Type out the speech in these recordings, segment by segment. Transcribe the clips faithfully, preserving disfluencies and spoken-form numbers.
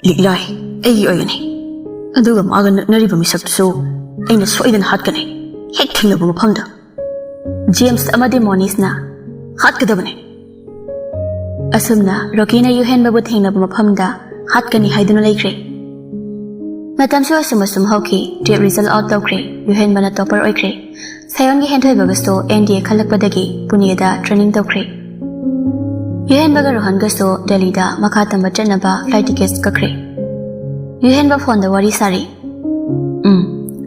ꯂꯤꯛꯂꯥꯏ ꯑꯩꯒꯤ ꯑꯣꯏꯒꯅꯤ꯫ ꯑꯗꯨꯒ ꯃꯥꯒ ꯅꯛꯅꯔꯤꯕ ꯃꯤꯁꯛꯇꯨꯁꯨ ꯑꯩꯅ ꯁꯣꯏꯗꯅ ꯍꯥꯠꯀꯅꯤ꯫ ꯍꯦꯛ ꯊꯦꯡꯅꯕ ꯃꯐꯝꯗ ꯖꯦꯝꯁ ꯑꯃꯗꯤ ꯃꯣꯅꯤꯁꯅ ꯍꯥꯠꯀꯗꯕꯅꯤ꯫ ꯑꯁꯨꯝꯅ ꯔꯣꯀꯤꯅ ꯌꯨꯍꯦꯟꯕꯕꯨ ꯊꯦꯡꯅꯕ ꯃꯐꯝꯗ ꯍꯥꯠꯀꯅꯤ ꯍꯥꯏꯗꯨꯅ ꯂꯩꯈ꯭ꯔꯦ꯫ ꯃꯇꯝꯁꯨ ꯑꯁꯨꯝ ꯑꯁꯨꯝ ꯍꯧꯈꯤ꯫ ꯇꯦꯠ ꯔꯤꯖꯜ ꯑꯥꯎꯠ ꯇꯧꯈ꯭ꯔꯦ꯫ ꯌꯨꯍꯦꯟꯕꯅ ꯇꯣꯄꯔ ꯑꯣꯏꯈ꯭ꯔꯦ꯫ ꯁꯥꯌꯣꯟꯒꯤ ꯍꯦꯟꯊꯣꯏꯕꯒꯁꯨ ꯑꯦꯟ ꯗꯤ ꯑꯦ ꯈꯜꯂꯛꯄꯗꯒꯤ ꯄꯨꯅꯦꯗ ꯇ꯭ꯔꯦꯅꯤꯡ ꯇꯧꯈ꯭ꯔꯦ꯫ ꯌꯨꯍꯦꯟꯕꯒ ꯔꯣꯍꯟꯒꯁꯨ ꯗꯦꯜꯂꯤꯗ ꯃꯈꯥ ꯇꯝꯕ ꯆꯠꯅꯕ ꯐ꯭ꯂꯥꯏꯠ ꯇꯤꯀꯦꯠꯁ ꯀꯛꯈ꯭ꯔꯦ꯫ ꯌꯨꯍꯦꯟꯕ ꯐꯣꯟꯗ ꯋꯥꯔꯤ ꯁꯥꯔꯤ꯫ "ꯎꯝ,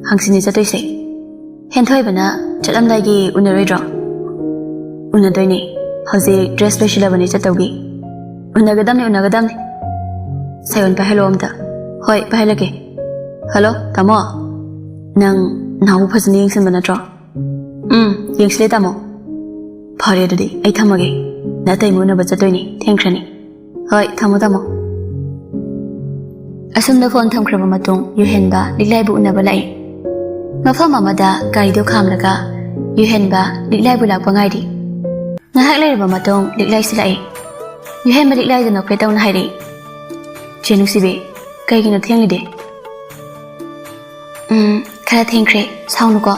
ꯍꯪꯆꯤꯠꯅꯤ ꯆꯠꯇꯣꯏꯁꯦ꯫ ꯍꯦꯟꯊꯣꯏꯕꯅ ꯆꯠꯂꯝꯗꯥꯏꯒꯤ ꯎꯅꯔꯣꯏꯗ꯭ꯔꯣ?" "ꯎꯅꯗꯣꯏꯅꯦ꯫ ꯍꯧꯖꯤꯛ ꯗ꯭ꯔꯦꯁ ꯂꯣꯏꯁꯤꯜꯂꯕꯅꯤ ꯆꯠꯇꯧꯒꯤ꯫" "ꯎꯅꯒꯗꯝꯅꯤ, ꯎꯅꯒꯗꯝꯅꯤ꯫ ꯁꯥꯌꯣꯟ ꯄꯥꯏꯍꯜꯂꯣ ꯑꯝꯇ꯫" "ꯍꯣꯏ, ꯄꯥꯏꯍꯜꯂꯛꯀꯦ꯫ ꯍꯜꯂꯣ, ꯇꯥꯃꯣ꯫ ꯅꯪ ꯅꯥꯎꯕ ꯐꯖꯅ ꯌꯦꯡꯁꯤꯟꯕ ꯅꯠꯇ꯭ꯔꯣ?" "ꯎꯝ, ꯌꯦꯡꯁꯤꯜꯂꯦ ꯇꯥꯃꯣ꯫" "ꯐꯔꯦ ꯑꯗꯨꯗꯤ, ꯑꯩ ꯊꯝꯃꯒꯦ꯫ ꯅꯇꯩꯃ ꯎꯅꯕ ꯆꯠꯇꯣꯏꯅꯤ, ꯊꯦꯡꯈ꯭ꯔꯅꯤ꯫" "ꯍꯣꯏ, ꯊꯝꯃꯣ ꯇꯥꯃꯣ꯫" ꯑꯁꯨꯝꯅ ꯐꯣꯟ ꯊꯝꯈ꯭ꯔꯕ ꯃꯇꯨꯡ ꯌꯨꯍꯦꯟꯕ ꯂꯤꯛꯂꯥꯏꯕꯨ ꯎꯅꯕ ꯂꯥꯛꯏ꯫ ꯃꯐꯝ ꯑꯃꯗ ꯒꯥꯔꯤꯗꯨ ꯈꯥꯝꯂꯒ ꯌꯨꯍꯦꯟꯕ ꯂꯤꯛꯂꯥꯏꯕꯨ ꯂꯥꯛꯄ ꯉꯥꯏꯔꯤ꯫ ꯉꯥꯏꯍꯥꯛ ꯂꯩꯔꯕ ꯃꯇꯨꯡ ꯂꯤꯛꯂꯥꯏꯁꯤ ꯂꯥꯛꯏ꯫ ꯌꯨꯍꯦꯟꯕ ꯂꯤꯛꯂꯥꯏꯗ ꯅꯣꯛꯐꯦꯠ ꯇꯧꯅ ꯍꯥꯏꯔꯛꯏ, "ꯆꯦ ꯅꯨꯡꯁꯤꯕꯤ, ꯀꯩꯒꯤꯅꯣ ꯊꯦꯡꯂꯤꯗꯤ?" "ꯎꯝ, ꯈꯔ ꯊꯦꯡꯈ꯭ꯔꯦ, ꯁꯥꯎꯅꯨꯀꯣ꯫"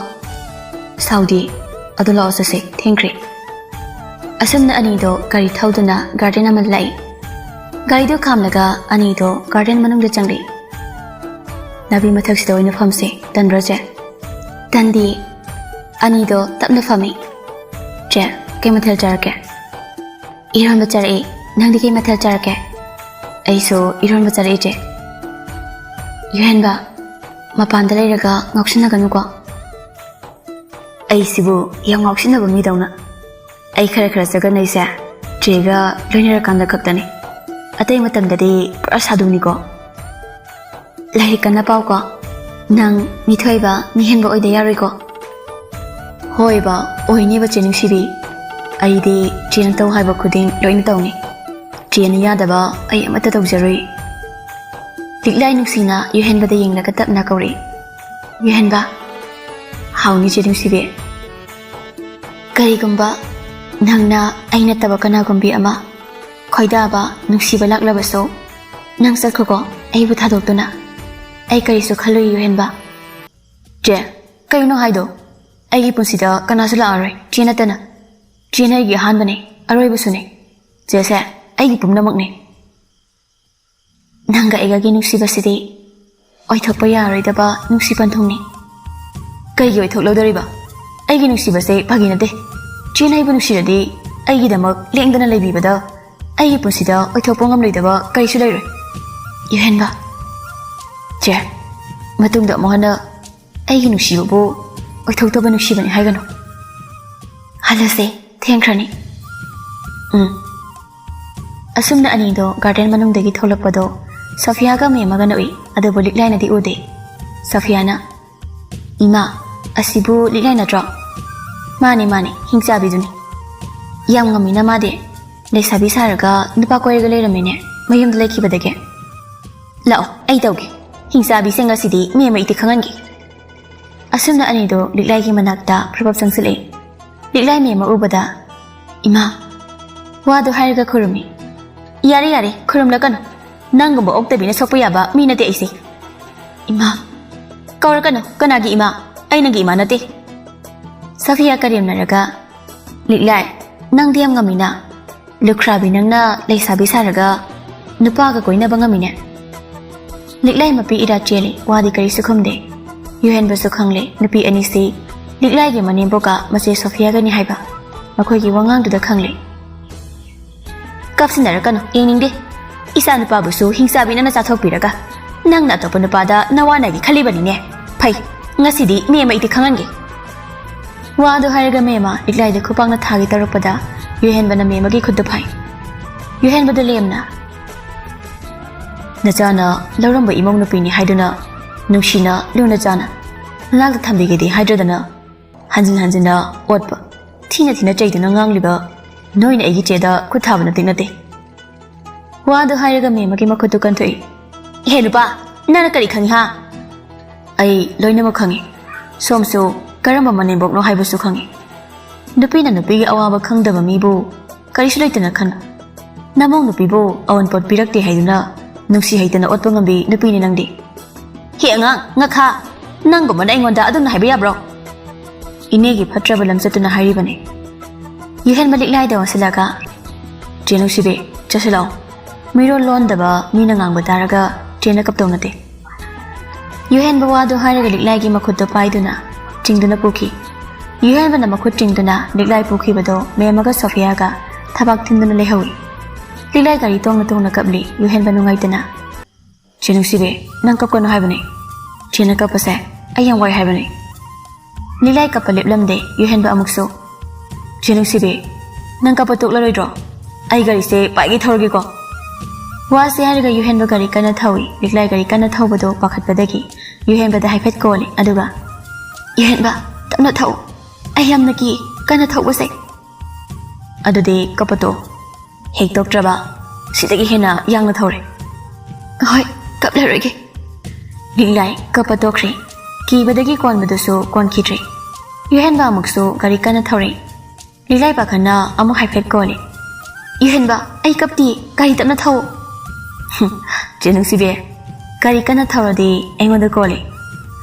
"ꯁꯥꯎꯗꯦ, ꯑꯗꯨ ꯂꯥꯛꯑꯣ ꯆꯠꯁꯦ, ꯊꯦꯡꯈ꯭ꯔꯦ꯫" ꯑꯁꯨꯝꯅ ꯑꯅꯤꯗꯣ ꯒꯥꯔꯤ ꯊꯧꯗꯨꯅ ꯒꯥꯔꯗꯦꯟ ꯑꯃꯗ ꯂꯥꯛꯏ꯫ ꯒꯥꯔꯤꯗꯨ ꯈꯥꯝꯂꯒ ꯑꯅꯤꯗꯣ ꯒꯥꯔꯗꯦꯟ ꯃꯅꯨꯡꯗ ꯆꯪꯂꯛꯏ꯫ "ꯅꯥꯄꯤ ꯃꯊꯛꯁꯤꯗ ꯑꯣꯏꯅ ꯐꯝꯁꯦ, ꯇꯟꯕ꯭ꯔꯣ ꯆꯦ?" "ꯇꯟꯗꯦ꯫" ꯑꯅꯤꯗꯣ ꯇꯞꯅ ꯐꯝꯃꯤ꯫ "ꯆꯦ, ꯀꯩ ꯃꯊꯦꯜ ꯆꯥꯔꯛꯀꯦ?" "ꯏꯔꯣꯟꯕ ꯆꯥꯔꯛꯏ꯫ ꯅꯪꯗꯤ ꯀꯩ ꯃꯊꯦꯜ ꯆꯥꯔꯛꯀꯦ?" "ꯑꯩꯁꯨ ꯏꯔꯣꯟꯕ ꯆꯥꯔꯛꯏ, ꯆꯦ꯫" "ꯌꯨꯍꯦꯟꯕ, ꯃꯄꯥꯟꯗ ꯂꯩꯔꯒ ꯉꯥꯎꯁꯤꯟꯅꯒꯅꯨꯀꯣ꯫" "ꯑꯩꯁꯤꯕꯨ ꯌꯥꯝ ꯉꯥꯎꯁꯤꯟꯅꯕ ꯃꯤꯗꯧꯅ?" "ꯑꯩ ꯈꯔ ꯈꯔ ꯆꯒꯟꯅꯩꯁꯦ ꯆꯦꯒ ꯂꯣꯏꯅꯔꯀꯥꯟꯗ ꯈꯛꯇꯅꯤ꯫ ꯑꯇꯩ ꯃꯇꯝꯗꯗꯤ ꯄꯨꯔꯥ ꯁꯥꯗꯨꯅꯤꯀꯣ꯫" "ꯂꯥꯏꯔꯤꯛ ꯀꯟꯅ ꯄꯥꯎꯀꯣ꯫ ꯅꯪ ꯃꯤꯊꯣꯏꯕ, ꯃꯤꯍꯦꯟꯕ ꯑꯣꯏꯗ ꯌꯥꯔꯣꯏꯀꯣ꯫" "ꯍꯣꯏꯕ, ꯑꯣꯏꯅꯤꯕ ꯆꯦ ꯅꯨꯡꯁꯤꯕꯤ꯫ ꯑꯩꯗꯤ ꯆꯦꯅ ꯇꯧ ꯍꯥꯏꯕ ꯈꯨꯗꯤꯡ ꯂꯣꯏꯅ ꯇꯧꯅꯤ꯫ ꯆꯦꯅ ꯌꯥꯗꯕ ꯑꯩ ꯑꯃꯠꯇ ꯇꯧꯖꯔꯣꯏ꯫" ꯂꯤꯛꯂꯥꯏ ꯅꯨꯡꯁꯤꯅ ꯌꯨꯍꯦꯟꯕꯗ ꯌꯦꯡꯂꯒ ꯇꯞꯅ ꯀꯧꯔꯛꯏ, "ꯌꯨꯍꯦꯟꯕ꯫" "ꯍꯥꯎꯅꯤ ꯆꯦ ꯅꯨꯡꯁꯤꯕꯤ꯫ ꯀꯔꯤꯒꯨꯝꯕ ꯅꯪꯅ ꯑꯩ ꯅꯠꯇꯕ ꯀꯅꯥꯒꯨꯝꯕꯤ ꯑꯃ ꯈꯣꯏꯗꯥꯕ, ꯅꯨꯡꯁꯤꯕ ꯂꯥꯛꯂꯕꯁꯨ, ꯅꯪ ꯆꯠꯈ꯭ꯔꯣꯀꯣ, ꯑꯩꯕꯨ ꯊꯥꯗꯣꯛꯇꯨꯅ꯫ ꯑꯩ ꯀꯔꯤꯁꯨ ꯈꯜꯂꯨꯏ, ꯌꯨꯍꯦꯟꯕ꯫ ꯆꯦ, ꯀꯩꯅꯣ ꯍꯥꯏꯗꯣ? ꯑꯩꯒꯤ ꯄꯨꯟꯁꯤꯗ ꯀꯅꯥꯁꯨ ꯂꯥꯛꯑꯔꯣꯏ, ꯆꯦ ꯅꯠꯇꯅ꯫ ꯆꯦꯅ ꯑꯩꯒꯤ ꯑꯍꯥꯟꯕꯅꯦ, ꯑꯔꯣꯏꯕꯁꯨꯅꯦ꯫ ꯆꯦꯁꯦ ꯑꯩꯒꯤ ꯄꯨꯝꯅꯃꯛꯅꯦ꯫ ꯅꯪꯒ ꯑꯩꯒꯒꯤ ꯅꯨꯡꯁꯤꯕꯁꯤꯗꯤ ꯑꯣꯏꯊꯣꯛꯄ ꯌꯥꯔꯣꯏꯗꯕ ꯅꯨꯡꯁꯤ ꯄꯟꯊꯨꯡꯅꯤ꯫ ꯀꯩꯒꯤ ꯑꯣꯏꯊꯣꯛꯂꯣꯏꯗꯧꯔꯤꯕ? ꯑꯩꯒꯤ ꯅꯨꯡꯁꯤꯕꯁꯦ ꯐꯥꯒꯤ ꯅꯠꯇꯦ꯫ ꯆꯦꯅ ꯑꯩꯕꯨ ꯅꯨꯡꯁꯤꯔꯗꯤ ꯑꯩꯒꯤꯗꯃꯛ ꯂꯦꯡꯗꯅ ꯂꯩꯕꯤꯕꯗ ꯑꯩꯒꯤ ꯄꯨꯟꯁꯤꯗ ꯑꯣꯏꯊꯣꯛꯄ ꯉꯝꯂꯣꯏꯗꯕ ꯀꯔꯤꯁꯨ ꯂꯩꯔꯣꯏ꯫ ꯌꯨꯍꯦꯟꯕ꯫ ꯆꯦ, ꯃꯇꯨꯡꯗ ꯑꯃꯨꯛ ꯍꯟꯅ ꯑꯩꯒꯤ ꯅꯨꯡꯁꯤꯕꯕꯨ ꯑꯣꯏꯊꯣꯛꯇꯕ ꯅꯨꯡꯁꯤꯕꯅꯤ ꯍꯥꯏꯒꯅꯨ꯫ ꯍꯜꯂꯁꯦ, ꯊꯦꯡꯈ꯭ꯔꯅꯤ꯫ ꯎꯝ꯫ ꯑꯁꯨꯝꯅ ꯑꯅꯤꯗꯣ ꯒꯥꯔꯗꯦꯟ ꯃꯅꯨꯡꯗꯒꯤ ꯊꯣꯛꯂꯛꯄꯗꯣ ꯁꯣꯐꯤꯌꯥꯒ ꯃꯦꯝꯃꯒꯅ ꯎꯏ, ꯑꯗꯨꯕꯨ ꯂꯤꯛꯂꯥꯏꯅꯗꯤ ꯎꯗꯦ꯫ ꯁꯣꯐꯤꯌꯥꯅ, "ꯏꯃꯥ, ꯑꯁꯤꯕꯨ ꯂꯤꯛꯂꯥꯏ ꯅꯠꯇ꯭ꯔꯣ?" "ꯃꯥꯅꯦ, ꯃꯥꯅꯦ, ꯍꯤꯡꯆꯥꯕꯤꯗꯨꯅꯤ꯫ ꯌꯥꯝ ꯉꯝꯃꯤꯅ ꯃꯥꯗꯤ꯫ ꯂꯩꯁꯥꯕꯤ ꯁꯥꯔꯒ ꯅꯨꯄꯥ ꯀꯣꯏꯔꯒ ꯂꯩꯔꯝꯃꯤꯅꯦ ꯃꯌꯨꯝꯗ ꯂꯩꯈꯤꯕꯗꯒꯤ꯫ ꯂꯥꯛꯑꯣ, ꯑꯩ ꯇꯧꯒꯦ꯫ ꯍꯤꯡꯆꯥꯕꯤꯁꯦ ꯉꯁꯤꯗꯤ ꯃꯦꯝꯃ ꯏꯇꯤ ꯈꯪꯍꯟꯒꯦ꯫" ꯑꯁꯨꯝꯅ ꯑꯅꯤꯗꯣ ꯂꯤꯛꯂꯥꯏꯒꯤ ꯃꯅꯥꯛꯇ ꯐ꯭ꯔꯕꯞ ꯆꯪꯁꯤꯜꯂꯛꯏ꯫ ꯂꯤꯛꯂꯥꯏ ꯃꯦꯝꯃ ꯎꯕꯗ, "ꯏꯃꯥ, ꯋꯥꯗꯣ ꯍꯥꯏꯔꯒ ꯈꯨꯔꯨꯝꯃꯤ꯫" "ꯌꯥꯔꯦ, ꯌꯥꯔꯦ, ꯈꯨꯔꯨꯝꯂꯛꯀꯅꯨ꯫ ꯅꯪꯒꯨꯝꯕ ꯑꯣꯛꯇꯕꯤꯅ ꯁꯣꯛꯄ ꯌꯥꯕ ꯃꯤ ꯅꯠꯇꯦ ꯑꯩꯁꯦ꯫" "ꯏꯃꯥ꯫" "ꯀꯧꯔꯛꯀꯅꯨ, ꯀꯅꯥꯒꯤ ꯏꯃꯥ? ꯑꯩ ꯅꯪꯒꯤ ꯏꯃꯥ ꯅꯠꯇꯦ꯫" ꯁꯣꯐꯤꯌꯥ ꯀꯔꯦꯝꯅꯔꯒ, "ꯂꯤꯛꯂꯥꯏ, ꯅꯪꯗꯤ ꯌꯥꯝ ꯉꯝꯃꯤꯅ꯫ ꯂꯨꯈ꯭ꯔꯥꯕꯤ ꯅꯪꯅ ꯂꯩꯁꯥꯕꯤ ꯁꯥꯔꯒ ꯅꯨꯄꯥꯒ ꯀꯣꯏꯅꯕ ꯉꯝꯃꯤꯅꯦ꯫" ꯂꯤꯛꯂꯥꯏ ꯃꯄꯤ ꯏꯔꯥ ꯆꯦꯜꯂꯤ, ꯋꯥꯗꯤ ꯀꯔꯤꯁꯨ ꯈꯨꯝꯗꯦ꯫ ꯌꯨꯍꯦꯟꯕꯁꯨ ꯈꯪꯂꯦ, ꯅꯨꯄꯤ ꯑꯅꯤꯁꯤ ꯂꯤꯛꯂꯥꯏꯒꯤ ꯃꯅꯦꯝꯕꯣꯛꯀ ꯃꯆꯦ ꯁꯣꯐꯤꯌꯥꯒꯅꯤ ꯍꯥꯏꯕ꯫ ꯃꯈꯣꯏꯒꯤ ꯋꯥꯉꯥꯡꯗꯨꯗ ꯈꯪꯂꯦ꯫ "ꯀꯞꯁꯤꯟꯅꯔꯛꯀꯅꯨ, ꯌꯦꯡꯅꯤꯡꯗꯦ꯫ ꯏꯆꯥ ꯅꯨꯄꯥꯕꯨꯁꯨ ꯍꯤꯡꯆꯥꯕꯤꯅ ꯅꯆꯥꯊꯣꯛꯄꯤꯔꯒ ꯅꯪꯅ ꯑꯇꯣꯞꯄ ꯅꯨꯄꯥꯗ ꯅꯋꯥ ꯅꯥꯏꯒꯦ ꯈꯜꯂꯤꯕꯅꯤꯅꯦ꯫ ꯐꯩ, ꯉꯁꯤꯗꯤ ꯃꯦꯝꯃ ꯏꯇꯤ ꯈꯪꯍꯟꯒꯦ꯫" ꯋꯥꯗꯨ ꯍꯥꯏꯔꯒ ꯃꯦꯝꯃ ꯂꯤꯛꯂꯥꯏꯗ ꯈꯨꯄꯥꯛꯅ ꯊꯥꯒꯦ ꯇꯧꯔꯛꯄꯗ ꯌꯨꯍꯦꯟꯕꯅ ꯃꯦꯝꯃꯒꯤ ꯈꯨꯠꯇꯨ ꯐꯥꯏ꯫ ꯌꯨꯍꯦꯟꯕꯗꯨ ꯂꯦꯝꯅ, "ꯅꯆꯥꯅ ꯂꯧꯔꯝꯕ ꯏꯃꯧ ꯅꯨꯄꯤꯅꯤ ꯍꯥꯏꯗꯨꯅ ꯅꯨꯡꯁꯤꯅ ꯂꯨꯅ ꯆꯥꯅ ꯅꯅꯥꯛꯇ ꯊꯝꯕꯤꯒꯦꯗꯤ ꯍꯥꯏꯗ꯭ꯔꯗꯅ ꯍꯟꯖꯤꯟ ꯍꯟꯖꯤꯟꯅ ꯑꯣꯠꯄ, ꯊꯤꯅ ꯊꯤꯅ ꯆꯩꯗꯨꯅ ꯉꯥꯡꯂꯤꯕ ꯅꯣꯏꯅ ꯑꯩꯒꯤ ꯆꯦꯗ ꯈꯨꯠ ꯊꯥꯕ ꯅꯠꯇꯦ ꯅꯠꯇꯦ꯫" ꯋꯥꯗꯨ ꯍꯥꯏꯔꯒ ꯃꯦꯝꯃꯒꯤ ꯃꯈꯨꯠꯇꯨ ꯀꯟꯊꯣꯛꯏ꯫ "ꯏꯍꯦ ꯅꯨꯄꯥ, ꯅꯪꯅ ꯀꯔꯤ ꯈꯪꯉꯤ ꯍꯥ?" "ꯑꯩ ꯂꯣꯏꯅꯃꯛ ꯈꯪꯉꯤ꯫ ꯁꯣꯝꯁꯨ ꯀꯔꯝꯕ ꯃꯅꯦꯝꯕꯣꯛꯅꯣ ꯍꯥꯏꯕꯁꯨ ꯈꯪꯉꯤ꯫ ꯅꯨꯄꯤꯅ ꯅꯨꯄꯤꯒꯤ ꯑꯋꯥꯕ ꯈꯪꯗꯕ ꯃꯤꯕꯨ ꯀꯔꯤꯁꯨ ꯂꯩꯇꯅ ꯈꯟꯅꯨ꯫ ꯅꯃꯧ ꯅꯨꯄꯤꯕꯨ ꯑꯋꯨꯟꯄꯣꯠ ꯄꯤꯔꯛꯇꯦ ꯍꯥꯏꯗꯨꯅ ꯅꯨꯡꯁꯤ ꯍꯩꯇꯅ ꯑꯣꯠꯄ ꯉꯝꯕꯤ ꯅꯨꯄꯤꯅꯤ ꯅꯪꯗꯤ꯫ ꯍꯦ ꯑꯉꯥꯡ, ꯉꯥꯈꯥ, ꯅꯪꯒꯨꯝꯕꯅ ꯑꯩꯉꯣꯟꯗ ꯑꯗꯨꯝꯅ ꯍꯥꯏꯕ ꯌꯥꯕ꯭ꯔꯣ? ꯏꯅꯦꯒꯤ ꯐꯠꯇ꯭ꯔꯕ ꯂꯝꯆꯠꯇꯨꯅ ꯍꯥꯏꯔꯤꯕꯅꯤ꯫ ꯌꯨꯍꯦꯟꯕ ꯂꯤꯛꯂꯥꯏꯗ ꯑꯣꯟꯁꯤꯜꯂꯒ, "ꯆꯦ ꯅꯨꯡꯁꯤꯕꯤ, ꯆꯠꯁꯤꯜꯂꯛꯑꯣ꯫ ꯃꯤꯔꯣꯜ ꯂꯣꯟꯗꯕ ꯃꯤꯅ ꯉꯥꯡꯕ ꯇꯥꯔꯒ ꯆꯦꯅ ꯀꯞꯇꯧ ꯅꯠꯇꯦ꯫" ꯌꯨꯍꯦꯟꯕ ꯋꯥꯗꯨ ꯍꯥꯏꯔꯒ ꯂꯤꯛꯂꯥꯏꯒꯤ ꯃꯈꯨꯠꯇꯨ ꯄꯥꯏꯗꯨꯅ ꯆꯤꯡꯗꯨꯅ ꯄꯨꯈꯤ꯫ ꯌꯨꯍꯦꯟꯕꯅ ꯃꯈꯨꯠ ꯆꯤꯡꯗꯨꯅ ꯂꯤꯛꯂꯥꯏ ꯄꯨꯈꯤꯕꯗꯨ ꯃꯦꯝꯃꯒ ꯁꯣꯐꯤꯌꯥꯒ ꯊꯕꯥꯛ ꯊꯤꯟꯗꯨꯅ ꯂꯩꯍꯧꯏ꯫ ꯂꯤꯛꯂꯥꯏ ꯒꯥꯔꯤ ꯇꯣꯡꯅ ꯇꯣꯡꯅ ꯀꯞꯂꯤ ꯌꯨꯍꯦꯟꯕ ꯅꯨꯡꯉꯥꯏꯇꯅ꯫ "ꯆꯦ ꯅꯨꯡꯁꯤꯕꯤ, ꯅꯪ ꯀꯞꯀꯅꯨ ꯍꯥꯏꯕꯅꯤ꯫ ꯆꯦꯅ ꯀꯞꯄꯁꯦ ꯑꯩ ꯌꯥꯝ ꯋꯥꯏ ꯍꯥꯏꯕꯅꯤ꯫" ꯂꯤꯛꯂꯥꯏ ꯀꯞꯄ ꯂꯦꯞꯂꯝꯗꯦ ꯌꯨꯍꯦꯟꯕ ꯑꯃꯨꯛꯁꯨ꯫ "ꯆꯦ ꯅꯨꯡꯁꯤꯕꯤ, ꯅꯪ ꯀꯞꯄ ꯇꯣꯛꯂꯔꯣꯏꯗ꯭ꯔꯣ? ꯑꯩ ꯒꯥꯔꯤꯁꯦ ꯄꯥꯏꯒꯩ ꯊꯧꯔꯒꯦꯀꯣ꯫" ꯋꯥꯁꯤ ꯍꯥꯏꯔꯒ ꯌꯨꯍꯦꯟꯕ ꯒꯥꯔꯤ ꯀꯟꯅ ꯊꯧꯏ꯫ ꯂꯤꯛꯂꯥꯏ ꯒꯥꯔꯤ ꯀꯟꯅ ꯊꯧꯕꯗꯨ ꯄꯥꯈꯠꯄꯗꯒꯤ ꯌꯨꯍꯦꯟꯕꯗ ꯍꯥꯏꯐꯦꯠ ꯀꯣꯜꯂꯤ꯫ ꯑꯗꯨꯒ, "ꯌꯨꯍꯦꯟꯕ, ꯇꯞꯅ ꯊꯧ꯫ ꯑꯩ ꯌꯥꯝꯅ ꯀꯤ ꯀꯟꯅ ꯊꯧꯕꯁꯦ꯫" "ꯑꯗꯨꯗꯤ ꯀꯞꯄ ꯇꯣꯛꯑꯣ꯫ ꯍꯦꯛ ꯇꯣꯛꯇ꯭ꯔꯕ ꯁꯤꯗꯒꯤ ꯍꯦꯟꯅ ꯌꯥꯡꯅ ꯊꯧꯔꯦ꯫" "ꯍꯣꯏ, ꯀꯞꯂꯔꯣꯏꯒꯦ꯫" ꯂꯤꯛꯂꯥꯏ ꯀꯞꯄ ꯇꯣꯛꯈ꯭ꯔꯦ꯫ ꯀꯤꯕꯗꯒꯤ ꯀꯣꯟꯕꯗꯨꯁꯨ ꯀꯣꯟꯈꯤꯗ꯭ꯔꯦ꯫ ꯌꯨꯍꯦꯟꯕ ꯑꯃꯨꯛꯁꯨ ꯒꯥꯔꯤ ꯀꯟꯅ ꯊꯧꯔꯦ꯫ ꯂꯤꯛꯂꯥꯏ ꯄꯥꯈꯠꯅ ꯑꯃꯨꯛ ꯍꯥꯏꯐꯦꯠ ꯀꯣꯜꯂꯤ꯫ "ꯌꯨꯍꯦꯟꯕ, ꯑꯩ ꯀꯞꯇꯤ, ꯒꯥꯔꯤ ꯇꯞꯅ ꯊꯧ꯫" "ꯆꯦ ꯅꯨꯡꯁꯤꯕꯤ, ꯒꯥꯔꯤ ꯀꯟꯅ ꯊꯧꯔꯗꯤ ꯑꯩꯉꯣꯟꯗ ꯀꯣꯜꯂꯤ,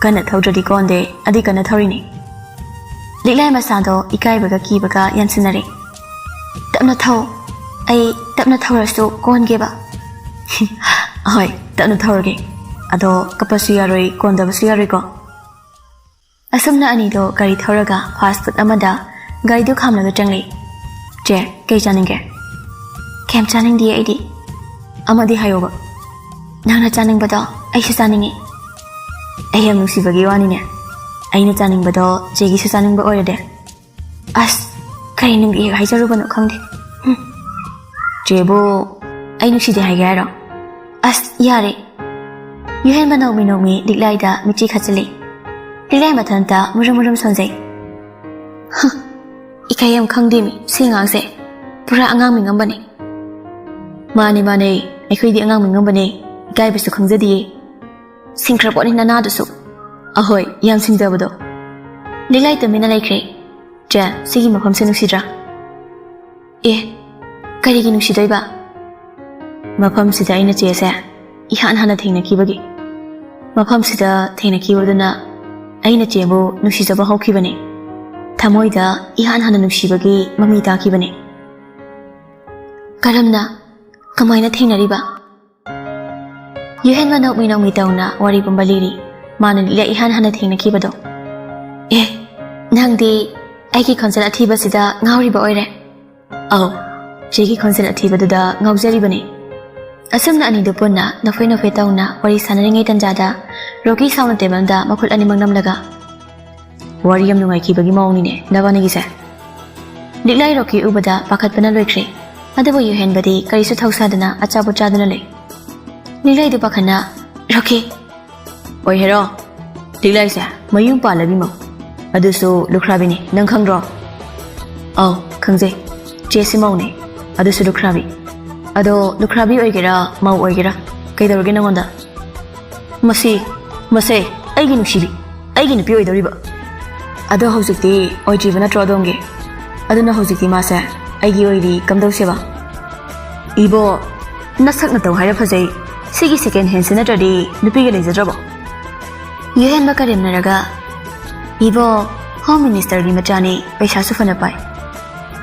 ꯀꯟꯅ ꯊꯧꯗ꯭ꯔꯗꯤ ꯀꯣꯟꯗꯦ, ꯑꯗꯨꯏ ꯀꯟꯅ ꯊꯧꯔꯤꯅꯤ꯫" ꯂꯤꯛꯂꯥꯏ ꯃꯁꯥꯗꯣ ꯏꯀꯥꯏꯕꯒ ꯀꯤꯕꯒ ꯌꯥꯟꯁꯤꯟꯅꯔꯦ꯫ "ꯇꯞꯅ ꯊꯧ, ꯑꯩ ꯇꯞꯅ ꯊꯧꯔꯁꯨ ꯀꯣꯟꯒꯦꯕ꯫" "ꯑꯍꯣꯏ, ꯇꯞꯅ ꯊꯧꯔꯒꯦ꯫ ꯑꯗꯣ ꯀꯞꯄꯁꯨ ꯌꯥꯔꯣꯏ, ꯀꯣꯟꯗꯕꯁꯨ ꯌꯥꯔꯣꯏꯀꯣ꯫" ꯑꯁꯨꯝꯅ ꯑꯅꯤꯗꯣ ꯒꯥꯔꯤ ꯊꯧꯔꯒ ꯐꯥꯁ ꯐꯨꯗ ꯑꯃꯗ ꯒꯥꯔꯤꯗꯨ ꯈꯥꯝꯂꯒ ꯆꯪꯂꯛꯏ꯫ "ꯆꯦ, ꯀꯩ ꯆꯥꯅꯤꯡꯒꯦ?" "ꯀꯩꯝ ꯆꯥꯅꯤꯡꯗꯤꯌꯦ ꯑꯩꯗꯤ꯫" "ꯑꯃꯗꯤ ꯍꯥꯏꯌꯣꯕ꯫" "ꯅꯪꯅ ꯆꯥꯅꯤꯡꯕꯗꯣ ꯑꯩꯁꯨ ꯆꯥꯅꯤꯡꯉꯤ꯫" "ꯑꯩ ꯌꯥꯝ ꯅꯨꯡꯁꯤꯕꯒꯤ ꯋꯥꯅꯤꯅꯦ꯫ ꯑꯩꯅ ꯆꯥꯅꯤꯡꯕꯗꯣ ꯆꯦꯒꯤꯁꯨ ꯆꯥꯅꯤꯡꯕ ꯑꯣꯏꯔꯗꯤ꯫" "ꯑꯁ, ꯀꯔꯤ ꯅꯨꯡꯒꯤ ꯍꯦꯛ ꯍꯥꯏꯖꯔꯨꯕꯅꯣ ꯈꯪꯗꯦ꯫ ꯍꯨꯝ꯫ ꯆꯦꯕꯨ ꯑꯩ ꯅꯨꯡꯁꯤꯗꯦ ꯍꯥꯏꯒꯦ ꯍꯥꯏꯔꯣ?" "ꯑꯁ, ꯌꯥꯔꯦ꯫" ꯌꯨꯍꯦꯟꯕ ꯅꯣꯡꯃꯤ ꯅꯣꯡꯃꯤ ꯂꯤꯛꯂꯥꯏꯗ ꯃꯤꯠꯆꯤ ꯈꯠꯆꯜꯂꯤ꯫ ꯂꯤꯛꯂꯥꯏ ꯃꯊꯟꯇ ꯃꯨꯔꯨꯝ ꯃꯨꯔꯨꯝ ꯁꯣꯟꯖꯩ꯫ "ꯍ, ꯏꯀꯥꯏ ꯌꯥꯝ ꯈꯪꯗꯦꯃꯤ ꯁꯤ ꯑꯉꯥꯡꯁꯦ꯫ ꯄꯨꯔꯥ ꯑꯉꯥꯡ ꯃꯤꯉꯝꯕꯅꯦ꯫" "ꯃꯥꯅꯦ, ꯃꯥꯅꯦ, ꯑꯩꯈꯣꯏꯗꯤ ꯑꯉꯥꯡ ꯃꯤꯉꯝꯕꯅꯦ, ꯏꯀꯥꯏꯕꯁꯨ ꯈꯪꯖꯗꯤꯌꯦ꯫ ꯁꯤꯡꯈ꯭ꯔ ꯄꯣꯠꯅꯤ ꯅꯅꯥꯗꯨꯁꯨ꯫" "ꯑꯍꯣꯏ, ꯌꯥꯝ ꯁꯤꯡꯖꯕꯗꯣ꯫" ꯂꯤꯛꯂꯥꯏ ꯇꯨꯃꯤꯟꯅ ꯂꯩꯈ꯭ꯔꯦ꯫ "ꯆꯦ, ꯁꯤꯒꯤ ꯃꯐꯝꯁꯦ ꯅꯨꯡꯁꯤꯗ꯭ꯔꯥ?" "ꯑꯦ, ꯀꯔꯤꯒꯤ ꯅꯨꯡꯁꯤꯗꯣꯏꯕ?" "ꯃꯐꯝꯁꯤꯗ ꯑꯩꯅ ꯆꯦꯁꯦ ꯏꯍꯥꯟ ꯍꯥꯟꯅ ꯊꯦꯡꯅꯈꯤꯕꯒꯤ꯫ ꯃꯐꯝꯁꯤꯗ ꯊꯦꯡꯅꯈꯤꯕꯗꯨꯅ ꯑꯩꯅ ꯆꯦꯕꯨ ꯅꯨꯡꯁꯤꯖꯕ ꯍꯧꯈꯤꯕꯅꯤ꯫ ꯊꯃꯣꯏꯗ ꯏꯍꯥꯟ ꯍꯥꯟꯅ ꯅꯨꯡꯁꯤꯕꯒꯤ ꯃꯃꯤ ꯇꯥꯈꯤꯕꯅꯤ꯫ ꯀꯔꯝꯅ? ꯀꯃꯥꯏꯅ ꯊꯦꯡꯅꯔꯤꯕ? ꯌꯨꯍꯦꯟꯕ ꯅꯣꯛꯃꯤ ꯅꯣꯛꯃꯤ ꯇꯧꯅ ꯋꯥꯔꯤ ꯄꯨꯝꯕ ꯂꯤꯔꯤ꯫ ꯃꯥꯅ ꯂꯤꯛꯂꯥ ꯏꯍꯥꯟ ꯍꯥꯟꯅ ꯊꯦꯡꯅꯈꯤꯕꯗꯣ꯫ ꯑꯦ, ꯅꯪꯗꯤ ꯑꯩꯒꯤ ꯈꯣꯟꯖꯦꯜ ꯑꯊꯤꯕꯁꯤꯗ ꯉꯥꯎꯔꯤꯕ ꯑꯣꯏꯔꯦ꯫ ꯑꯧ, ꯆꯦꯒꯤ ꯈꯣꯟꯖꯦꯜ ꯑꯊꯤꯕꯗꯨꯗ ꯉꯥꯎꯖꯔꯤꯕꯅꯤ꯫ ꯑꯁꯨꯝꯅ ꯑꯅꯤꯗꯨ ꯄꯨꯟꯅ ꯅꯣꯛꯐꯦ ꯅꯣꯛꯐꯦ ꯇꯧꯅ ꯋꯥꯔꯤ ꯁꯥꯟꯅꯔꯤꯉꯩ ꯇꯟꯖꯥꯗ ꯔꯣꯀꯤ ꯁꯥꯎꯅ ꯇꯦꯕꯜꯗ ꯃꯈꯨꯠ ꯑꯅꯤꯃꯛ ꯅꯝꯂꯒ, "ꯋꯥꯔꯤ ꯌꯥꯝ ꯅꯨꯡꯉꯥꯏꯈꯤꯕꯒꯤ ꯃꯑꯣꯡꯅꯤꯅꯦ ꯅꯕꯥꯅꯤꯒꯤꯁꯦ꯫" ꯂꯤꯛꯂꯥꯏ ꯔꯣꯀꯤ ꯎꯕꯗ ꯄꯥꯈꯠꯄꯅ ꯂꯣꯏꯈ꯭ꯔꯦ꯫ ꯑꯗꯨꯕꯨ ꯌꯨꯍꯦꯟꯕꯗꯤ ꯀꯔꯤꯁꯨ ꯊꯧꯁꯥꯗꯅ ꯑꯆꯥꯄꯣꯠ ꯆꯥꯗꯨꯅ ꯂꯩ꯫ ꯂꯤꯛꯂꯥꯏꯗꯨ ꯄꯥꯈꯠꯅ, "ꯔꯣꯀꯤ!" "ꯑꯣꯏ ꯍꯦꯔꯣ, ꯂꯤꯛꯂꯥꯏꯁꯦ ꯃꯌꯨꯝ ꯄꯥꯜꯂꯕꯤ ꯃꯧ, ꯑꯗꯨꯁꯨ ꯂꯨꯈ꯭ꯔꯥꯕꯤꯅꯤ, ꯅꯪ ꯈꯪꯗ꯭ꯔꯣ?" "ꯑꯧ, ꯈꯪꯖꯩ꯫ ꯆꯦꯁꯤ ꯃꯧꯅꯦ, ꯑꯗꯨꯁꯨ ꯂꯨꯈ꯭ꯔꯥꯕꯤ꯫ ꯑꯗꯣ ꯂꯨꯈ꯭ꯔꯥꯕꯤ ꯑꯣꯏꯒꯦꯔꯥ ꯃꯧ ꯑꯣꯏꯒꯦꯔꯥ ꯀꯩꯗꯧꯔꯒꯦ ꯅꯪꯉꯣꯟꯗ?" "ꯃꯁꯤ, ꯃꯁꯦ ꯑꯩꯒꯤ ꯅꯨꯡꯁꯤꯕꯤ, ꯑꯩꯒꯤ ꯅꯨꯄꯤ ꯑꯣꯏꯗꯧꯔꯤꯕ꯫ ꯑꯗꯣ ꯍꯧꯖꯤꯛꯇꯤ ꯑꯣꯏꯗ꯭ꯔꯤꯕ ꯅꯠꯇ꯭ꯔꯣ ꯑꯗꯣꯝꯒꯤ? ꯑꯗꯨꯅ ꯍꯧꯖꯤꯛꯇꯤ ꯃꯥꯁꯦ ꯑꯩꯒꯤ ꯑꯣꯏꯔꯤ, ꯀꯝꯗꯧꯁꯦꯕ?" "ꯏꯕꯣ, ꯅꯁꯛ ꯅꯇꯧ ꯍꯥꯏꯔ ꯐꯖꯩ꯫ ꯁꯤꯒꯤ ꯁꯦꯀꯦꯟ ꯍꯦꯟꯁꯤ ꯅꯠꯇ꯭ꯔꯗꯤ ꯅꯨꯄꯤꯒ ꯂꯩꯖꯗ꯭ꯔꯕꯣ?" ꯌꯨꯍꯦꯟꯕ ꯀꯔꯦꯝꯅꯔꯒ, "ꯏꯕꯣ, ꯍꯣꯝ ꯃꯤꯅꯤꯁꯇꯔꯒꯤ ꯃꯆꯥꯅꯤ, ꯄꯩꯁꯥꯁꯨ ꯐꯅ ꯄꯥꯏ꯫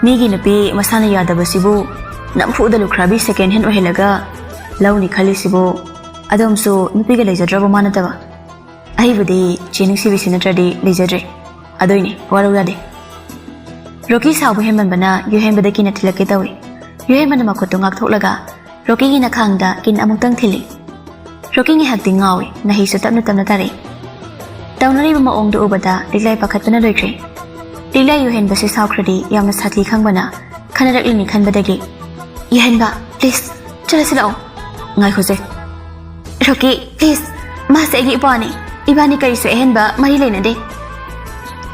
ꯃꯤꯒꯤ ꯅꯨꯄꯤ ꯃꯁꯥꯅ ꯌꯥꯗꯕꯁꯤꯕꯨ ꯅꯝꯐꯨꯗ ꯂꯨꯈ꯭ꯔꯥꯕꯤ ꯁꯦꯀꯦꯟ ꯍꯦꯟ ꯑꯣꯏꯍꯜꯂꯒ ꯂꯧꯅꯤ ꯈꯜꯂꯤꯁꯤꯕꯨ? ꯑꯗꯣꯝꯁꯨ ꯅꯨꯄꯤꯒ ꯂꯩꯖꯗ꯭ꯔꯕꯣ ꯃꯥ ꯅꯠꯇꯕ? ꯑꯩꯕꯨꯗꯤ ꯆꯦ ꯅꯨꯡꯁꯤꯕꯤꯁꯤ ꯅꯠꯇ꯭ꯔꯗꯤ ꯂꯩꯖꯗ꯭ꯔꯦ꯫ ꯑꯗꯨꯏꯅꯦ, ꯋꯥꯔꯧ ꯌꯥꯗꯦ꯫" ꯔꯣꯀꯤ ꯁꯥꯎꯕ ꯍꯦꯟꯃꯟꯕꯅ ꯌꯨꯍꯦꯟꯕꯗ ꯀꯤꯟꯅ ꯊꯤꯜꯂꯛꯀꯦ ꯇꯧꯏ꯫ ꯌꯨꯍꯦꯟꯕꯅ ꯃꯈꯨꯠꯇꯨ ꯉꯥꯛꯊꯣꯛꯂꯒ ꯔꯣꯀꯤꯒꯤ ꯅꯈꯥꯡꯗ ꯀꯤꯟ ꯑꯃꯨꯛꯇꯪ ꯊꯤꯜꯂꯤ꯫ ꯔꯣꯀꯤ ꯉꯥꯏꯍꯥꯛꯇꯤ ꯉꯥꯎꯏ, ꯅꯥꯍꯩꯁꯨ ꯇꯞꯅ ꯇꯞꯅ ꯇꯥꯔꯛꯏ꯫ ꯇꯧꯅꯔꯤꯕ ꯃꯑꯣꯡꯗꯨ ꯎꯕꯗ ꯂꯤꯛꯂꯥꯏ ꯄꯥꯈꯠꯄꯅ ꯂꯣꯏꯈ꯭ꯔꯦ꯫ ꯂꯤꯛꯂꯥꯏ ꯌꯨꯍꯦꯟꯕꯁꯤ ꯁꯥꯎꯈ꯭ꯔꯗꯤ ꯌꯥꯝꯅ ꯁꯥꯊꯤ ꯈꯪꯕꯅ ꯈꯟꯅꯔꯛꯂꯤꯅꯤ ꯈꯟꯕꯗꯒꯤ, "ꯌꯨꯍꯦꯟꯕ, please, ꯆꯠꯂꯁꯤ ꯂꯥꯛꯑꯣ꯫" "ꯉꯥꯏꯈꯣꯁꯦ ꯔꯣꯀꯤ, please, ꯃꯥꯁꯦ ꯑꯩꯒꯤ ꯏꯄ꯭ꯋꯥꯅꯤ꯫ ꯏꯕꯥꯅꯤ ꯀꯔꯤꯁꯨ ꯑꯍꯦꯟꯕ ꯃꯔꯤ ꯂꯩꯅꯗꯦ꯫"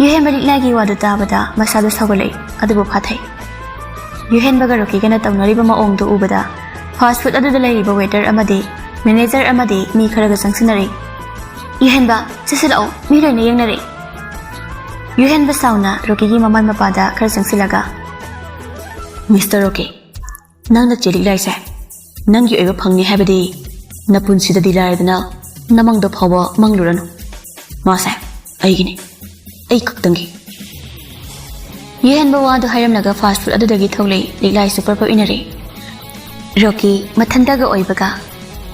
ꯌꯨꯍꯦꯟꯕ ꯂꯤꯛꯂꯥꯏꯒꯤ ꯋꯥꯗꯨ ꯇꯥꯕꯗ ꯃꯁꯥꯗꯨ ꯁꯥꯎꯒꯠꯂꯛꯏ, ꯑꯗꯨꯕꯨ ꯐꯥꯊꯩ꯫ ꯌꯨꯍꯦꯟꯕꯒ ꯔꯣꯀꯤꯒꯅ ꯇꯧꯅꯔꯤꯕ ꯃꯑꯣꯡꯗꯨ ꯎꯕꯗ ꯐꯥꯁ ꯐꯨꯗ ꯑꯗꯨꯗ ꯂꯩꯔꯤꯕ ꯋꯦꯇꯔ ꯑꯃꯗꯤ ꯃꯦꯅꯦꯖꯔ ꯑꯃꯗꯤ ꯃꯤ ꯈꯔꯒ ꯆꯪꯁꯤꯟꯅꯔꯛꯏ꯫ "ꯌꯨꯍꯦꯟꯕ, ꯆꯠꯁꯤꯜꯂꯛꯑꯣ, ꯃꯤ ꯂꯣꯏꯅ ꯌꯦꯡꯅꯔꯦ꯫" ꯌꯨꯍꯦꯟꯕ ꯁꯥꯎꯅ ꯔꯣꯀꯤꯒꯤ ꯃꯃꯥꯏ ꯃꯄꯥꯗ ꯈꯔ ꯆꯪꯁꯤꯜꯂꯒ, "ꯃꯤꯁꯇꯔ ꯔꯣꯀꯤ, ꯅꯪꯅ ꯆꯦ ꯂꯤꯛꯂꯥꯏꯁꯦ ꯅꯪꯒꯤ ꯑꯣꯏꯕ ꯐꯪꯅꯤ ꯍꯥꯏꯕꯗꯤ ꯅꯄꯨꯟꯁꯤꯗꯗꯤ ꯂꯥꯏꯔꯗꯅ ꯅꯃꯪꯗ ꯐꯥꯎꯕ ꯃꯪꯂꯨꯔꯅꯨ꯫ ꯃꯥꯁꯦ ꯑꯩꯒꯤꯅꯤ, ꯑꯩ ꯈꯛꯇꯪꯒꯤ꯫ ꯌꯨꯍꯦꯟꯕ ꯋꯥꯗꯨ ꯍꯥꯏꯔꯝꯂꯒ ꯐꯥꯁ ꯐꯨꯗ ꯑꯗꯨꯗꯒꯤ ꯊꯣꯛꯂꯛꯏ꯫ ꯂꯤꯛꯂꯥꯏꯁꯨ ꯄꯔꯄ ꯏꯟꯅꯔꯦ꯫ ꯔꯣꯀꯤ ꯃꯊꯟꯇꯒ ꯑꯣꯏꯕꯒ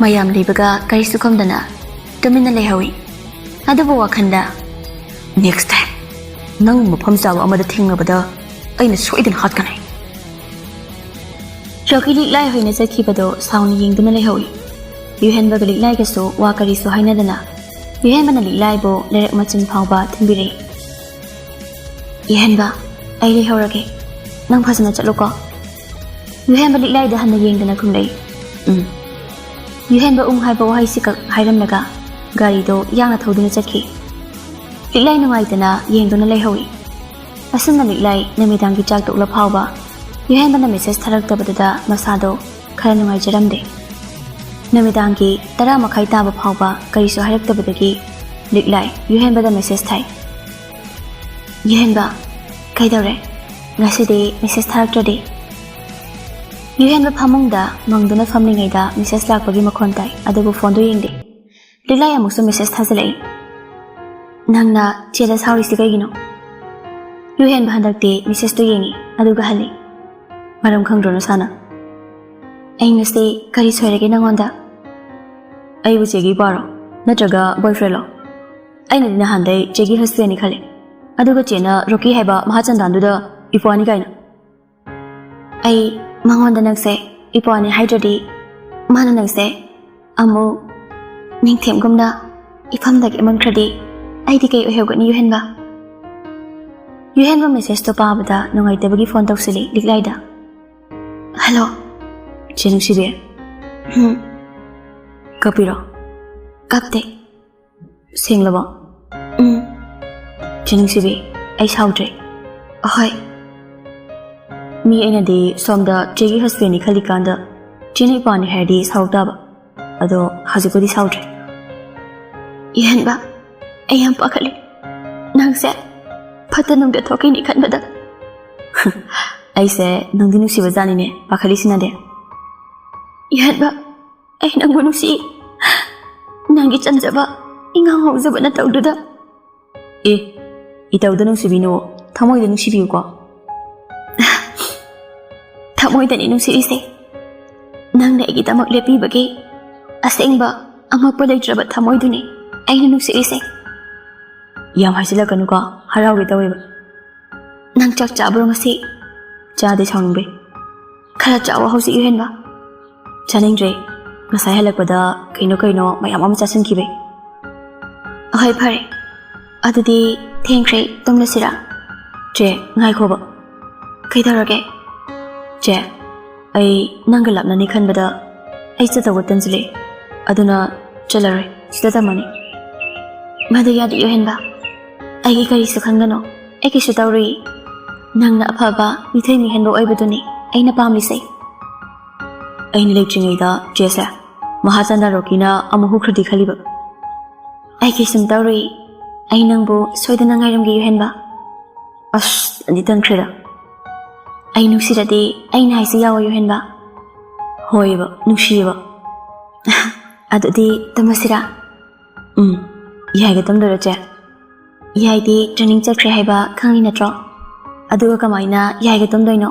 ꯃꯌꯥꯝ ꯂꯩꯕꯒ ꯀꯔꯤꯁꯨ ꯈꯪꯗꯅ ꯇꯨꯃꯤꯟꯅ ꯂꯩꯍꯧꯏ꯫ ꯑꯗꯨꯕꯨ ꯋꯥꯈꯜꯗ, "Next time ꯅꯪ ꯃꯐꯝ ꯆꯥꯕ ꯑꯃꯗ ꯊꯦꯡꯅꯕꯗ ꯑꯩꯅ ꯁꯣꯏꯗꯅ ꯍꯥꯠꯀꯅꯤ"꯫ ꯔꯣꯀꯤ ꯂꯤꯛꯂꯥꯏ ꯍꯣꯏꯅ ꯆꯠꯈꯤꯕꯗꯣ ꯁꯥꯎꯅ ꯌꯦꯡꯗꯨꯅ ꯂꯩꯍꯧꯏ꯫ ꯌꯨꯍꯦꯟꯕꯒ ꯂꯤꯛꯂꯥꯏꯒꯁꯨ ꯋꯥ ꯀꯔꯤꯁꯨ ꯍꯥꯏꯅꯗꯅ ꯌꯨꯍꯦꯟꯕꯅ ꯂꯤꯛꯂꯥꯏꯕꯨ ꯂꯩꯔꯛ ꯃꯆꯤꯟ ꯐꯥꯎꯕ ꯊꯤꯟꯕꯤꯔꯛꯏ꯫ "ꯌꯨꯍꯦꯟꯕ, ꯑꯩ ꯂꯩꯍꯧꯔꯒꯦ꯫ ꯅꯪ ꯐꯖꯅ ꯆꯠꯂꯨꯀꯣ"꯫ ꯌꯨꯍꯦꯟꯕ ꯂꯤꯛꯂꯥꯏꯗ ꯍꯟꯅ ꯌꯦꯡꯗꯅ ꯈꯨꯝꯂꯛꯏ꯫ "ꯎꯝ"꯫ ꯌꯨꯍꯦꯟꯕ "ꯎꯝ" ꯍꯥꯏꯕ ꯋꯥꯍꯩꯁꯤꯈꯛ ꯍꯥꯏꯔꯝꯂꯒ ꯒꯥꯔꯤꯗꯣ ꯌꯥꯡꯅ ꯊꯧꯗꯨꯅ ꯆꯠꯈꯤ꯫ ꯂꯤꯛꯂꯥꯏ ꯅꯨꯡꯉꯥꯏꯇꯅ ꯌꯦꯡꯗꯨꯅ ꯂꯩꯍꯧꯏ꯫ ꯑꯁꯨꯝꯅ ꯂꯤꯛꯂꯥꯏ ꯅꯨꯃꯤꯗꯥꯡꯒꯤ ꯆꯥꯛ ꯇꯣꯛꯂ ꯐꯥꯎꯕ ꯌꯨꯍꯦꯟꯕꯅ ꯃꯦꯁꯦꯖ ꯊꯥꯔꯛꯇꯕꯗꯨꯗ ꯃꯁꯥꯗꯣ ꯈꯔ ꯅꯨꯡꯉꯥꯏꯖꯔꯝꯗꯦ꯫ ꯅꯨꯃꯤꯗꯥꯡꯒꯤ ꯇꯔꯥ ꯃꯈꯥꯏ ꯇꯥꯕ ꯐꯥꯎꯕ ꯀꯔꯤꯁꯨ ꯍꯥꯏꯔꯛꯇꯕꯗꯒꯤ ꯂꯤꯛꯂꯥꯏ ꯌꯨꯍꯦꯟꯕꯗ ꯃꯦꯁꯦꯖ ꯊꯥꯏ꯫ "ꯌꯨꯍꯦꯟꯕ, ꯀꯩꯗꯧꯔꯦ? ꯉꯁꯤꯗꯤ ꯃꯦꯁꯦꯖ ꯊꯥꯔꯛꯇ꯭ꯔꯗꯤ?" ꯌꯨꯍꯦꯟꯕ ꯐꯃꯨꯡꯗ ꯃꯪꯗꯨꯅ ꯐꯝꯂꯤꯉꯩꯗ ꯃꯦꯁꯦꯖ ꯂꯥꯛꯄꯒꯤ ꯃꯈꯣꯟ ꯇꯥꯏ, ꯑꯗꯨꯕꯨ ꯐꯣꯟꯗꯣ ꯌꯦꯡꯗꯦ꯫ ꯂꯤꯛꯂꯥꯏ ꯑꯃꯨꯛꯁꯨ ꯃꯦꯁꯦꯖ ꯊꯥꯖꯤꯜꯂꯛꯏ꯫ "ꯅꯪꯅ ꯆꯦꯗ ꯁꯥꯎꯔꯤꯁꯤ ꯀꯩꯒꯤꯅꯣ?" ꯌꯨꯍꯦꯟꯕ ꯍꯟꯗꯛꯇꯤ ꯃꯦꯁꯦꯖꯇꯣ ꯌꯦꯡꯉꯤ, ꯑꯗꯨꯒ ꯍꯜꯂꯤ꯫ "ꯃꯔꯝ ꯈꯪꯗ꯭ꯔꯣ ꯅꯁꯥꯅ?" "ꯑꯩ ꯉꯁꯤ ꯀꯔꯤ ꯁꯣꯏꯔꯒꯦ ꯅꯪꯉꯣꯟꯗ?" "ꯑꯩꯕꯨ ꯆꯦꯒꯤ ꯏꯄ꯭ꯋꯥꯔꯣ? ꯅꯠꯇ꯭ꯔꯒ ꯕꯣꯏꯐ꯭ꯔꯦꯟꯂꯣ? ꯑꯩꯅꯗꯤ ꯅꯍꯥꯟꯗꯩ ꯆꯦꯒꯤ ꯍꯁꯕꯦꯟꯅꯤ ꯈꯜꯂꯦ, ꯑꯗꯨꯒ ꯆꯦꯅ ꯔꯣꯀꯤ ꯍꯥꯏꯕ ꯃꯍꯥꯆꯟꯗꯥꯟꯗꯨꯗ ꯏꯄ꯭ꯋꯥꯅꯤ ꯀꯥꯏꯅ"꯫ "ꯑꯩ ꯃꯉꯣꯟꯗ ꯅꯪꯁꯦ ꯏꯄ꯭ꯋꯥꯅꯤ ꯍꯥꯏꯗ꯭ꯔꯗꯤ ꯃꯥꯅ ꯅꯪꯁꯦ ꯑꯃꯨꯛ ꯅꯤꯡꯊꯦꯝꯒꯨꯝꯅ ꯏꯐꯝꯗꯒꯤ ꯑꯃꯟꯈ꯭ꯔꯗꯤ ꯑꯩꯗꯤ ꯀꯩ ꯑꯣꯏꯍꯧꯒꯅꯤ ꯌꯨꯍꯦꯟꯕ?" ꯌꯨꯍꯦꯟꯕ ꯃꯦꯁꯦꯖꯇꯣ ꯄꯥꯕꯗ ꯅꯨꯡꯉꯥꯏꯇꯕꯒꯤ ꯐꯣꯟ ꯇꯧꯁꯤꯜꯂꯤ ꯂꯤꯛꯂꯥꯏꯗ꯫ "ꯍꯜꯂꯣ"꯫ "ꯆꯦ ꯅꯨꯡꯁꯤꯕꯤ"꯫ "ꯎꯝ"꯫ "ꯀꯞꯄꯤꯔꯣ?" "ꯀꯞꯇꯦ"꯫ "ꯁꯦꯡꯂꯕꯣ?" "ꯎꯝ"꯫ "ꯆꯦ ꯅꯨꯡꯁꯤꯕꯤ, ꯑꯩ ꯁꯥꯎꯗ꯭ꯔꯦ"꯫ "ꯑꯍꯣꯏ"꯫ "ꯃꯤ ꯑꯩꯅꯗꯤ ꯁꯣꯝꯗ ꯆꯦꯒꯤ ꯍꯁꯕꯦꯟꯅꯤ ꯈꯜꯂꯤꯀꯥꯟꯗ ꯆꯦꯅ ꯏꯄ꯭ꯋꯥꯅꯤ ꯍꯥꯏꯔꯗꯤ ꯁꯥꯎꯔꯛ ꯇꯥꯕ꯫ ꯑꯗꯣ ꯍꯧꯖꯤꯛꯄꯨꯗꯤ ꯁꯥꯎꯗ꯭ꯔꯦ"꯫ "ꯌꯨꯍꯦꯟꯕ, ꯑꯩ ꯌꯥꯝ ꯄꯥꯈꯠꯂꯤ꯫ ꯅꯪꯁꯦ ꯐꯠꯇ ꯅꯨꯡꯗ ꯊꯣꯛꯈꯤꯅꯤ ꯈꯟꯕꯗ"꯫ "ꯑꯩꯁꯦ ꯅꯨꯡꯗꯤ ꯅꯨꯡꯁꯤꯕ ꯖꯥꯠꯅꯤꯅꯦ, ꯄꯥꯈꯠꯂꯤꯁꯤꯅꯗꯤ"꯫ "ꯌꯨꯍꯦꯟꯕ, ꯑꯩ ꯅꯪꯕꯨ ꯅꯨꯡꯁꯤ꯫ ꯅꯪꯒꯤ ꯆꯝꯖꯕ, ꯏꯉꯥꯎ ꯉꯥꯎꯖꯕ ꯅꯇꯧꯗꯨꯗ꯫ ꯑꯦ, ꯏꯇꯧꯗ ꯅꯨꯡꯁꯤꯕꯤꯅꯨ, ꯊꯃꯣꯏꯗ ꯅꯨꯡꯁꯤꯕꯤꯌꯨꯀꯣ꯫ ꯊꯃꯣꯏꯗꯅꯤ ꯅꯨꯡꯁꯤꯔꯤꯁꯦ꯫ ꯅꯪꯅ ꯑꯩꯒꯤꯗꯃꯛ ꯂꯦꯞꯄꯤꯕꯒꯤ ꯑꯁꯦꯡꯕ, ꯑꯃꯛꯄ ꯂꯩꯇ꯭ꯔꯕ ꯊꯃꯣꯏꯗꯨꯅꯤ ꯑꯩꯅ ꯅꯨꯡꯁꯤꯔꯤꯁꯦ꯫ ꯌꯥꯝ ꯍꯥꯏꯖꯤꯜꯂꯛꯀꯅꯨꯀꯣ, ꯍꯔꯥꯎꯒꯦ ꯇꯧꯋꯦꯕ꯫ ꯅꯪ ꯆꯥꯛ ꯆꯥꯕ꯭ꯔꯣ ꯉꯁꯤ? ꯆꯥꯗꯦ, ꯁꯥꯎꯅꯤꯡꯕꯩ꯫ ꯈꯔ ꯆꯥꯎꯋꯣ ꯍꯧꯖꯤꯛ, ꯌꯨꯍꯦꯟꯕ꯫ ꯆꯥꯅꯤꯡꯗ꯭ꯔꯦ, ꯉꯁꯥꯏ ꯍꯜꯂꯛꯄꯗ ꯀꯩꯅꯣ ꯀꯩꯅꯣ ꯃꯌꯥꯝ ꯑꯃ ꯆꯥꯁꯤꯟꯈꯤꯕꯩ꯫ ꯑꯍꯣꯏ, ꯐꯔꯦ, ꯑꯗꯨꯗꯤ ꯊꯦꯡꯈ꯭ꯔꯦ, ꯇꯨꯝꯂꯁꯤꯔꯥ? ꯆꯦ, ꯉꯥꯏꯈꯣꯕ꯫ ꯀꯩꯗꯧꯔꯒꯦ? ꯆꯦ, ꯑꯩ ꯅꯪꯒ ꯂꯥꯞꯅꯅꯤ ꯈꯟꯕꯗ ꯑꯩ ꯆꯠꯇꯧꯕ ꯇꯟꯁꯤꯜꯂꯛꯑꯦ, ꯑꯗꯨꯅ ꯆꯠꯂꯔꯣꯏ, ꯁꯤꯗ ꯇꯝꯃꯅꯤ꯫ ꯃꯗꯨ ꯌꯥꯗꯦ, ꯌꯨꯍꯦꯟꯕ꯫ ꯑꯩꯒꯤ ꯀꯔꯤꯁꯨ ꯈꯟꯒꯅꯨ, ꯑꯩ ꯀꯩꯁꯨ ꯇꯧꯔꯨꯏ꯫ ꯅꯪꯅ ꯑꯐꯕ, ꯃꯤꯊꯣꯏ ꯃꯤꯍꯦꯟꯕ ꯑꯣꯏꯕꯗꯨꯅꯤ ꯑꯩꯅ ꯄꯥꯝꯂꯤꯁꯦ꯫ ꯑꯩꯅ ꯂꯩꯇ꯭ꯔꯤꯉꯩꯗ ꯆꯦꯁꯦ ꯃꯍꯥꯆꯟꯗ ꯔꯣꯀꯤꯅ ꯑꯃꯨꯛ ꯍꯨꯈ꯭ꯔꯗꯤ ꯈꯜꯂꯤꯕ꯫ ꯑꯩ ꯀꯩꯁꯨꯝ ꯇꯧꯔꯨꯏ, ꯑꯩ ꯅꯪꯕꯨ ꯁꯣꯏꯗꯅ ꯉꯥꯏꯔꯝꯒꯦ, ꯌꯨꯍꯦꯟꯕ꯫ ꯑꯁ, ꯑꯗꯨꯗꯤ ꯇꯟꯈ꯭ꯔꯦꯗ꯫ ꯑꯩ ꯅꯨꯡꯁꯤꯔꯗꯤ ꯑꯩꯅ ꯍꯥꯏꯁꯤ ꯌꯥꯎꯋꯣ, ꯌꯨꯍꯦꯟꯕ꯫ ꯍꯣꯏꯕ, ꯅꯨꯡꯁꯤꯌꯦꯕ꯫ ꯑꯗꯨꯗꯤ ꯇꯝꯃꯁꯤꯔꯥ? ꯎꯝ, ꯌꯥꯏꯒ ꯇꯝꯗꯣꯏꯔꯣ, ꯆꯦ? ꯌꯥꯏꯗꯤ training ꯆꯠꯈ꯭ꯔꯦ ꯍꯥꯏꯕ ꯈꯪꯉꯤ ꯅꯠꯇ꯭ꯔꯣ? ꯑꯗꯨꯒ ꯀꯃꯥꯏꯅ ꯌꯥꯏꯒ ꯇꯝꯗꯣꯏꯅꯣ?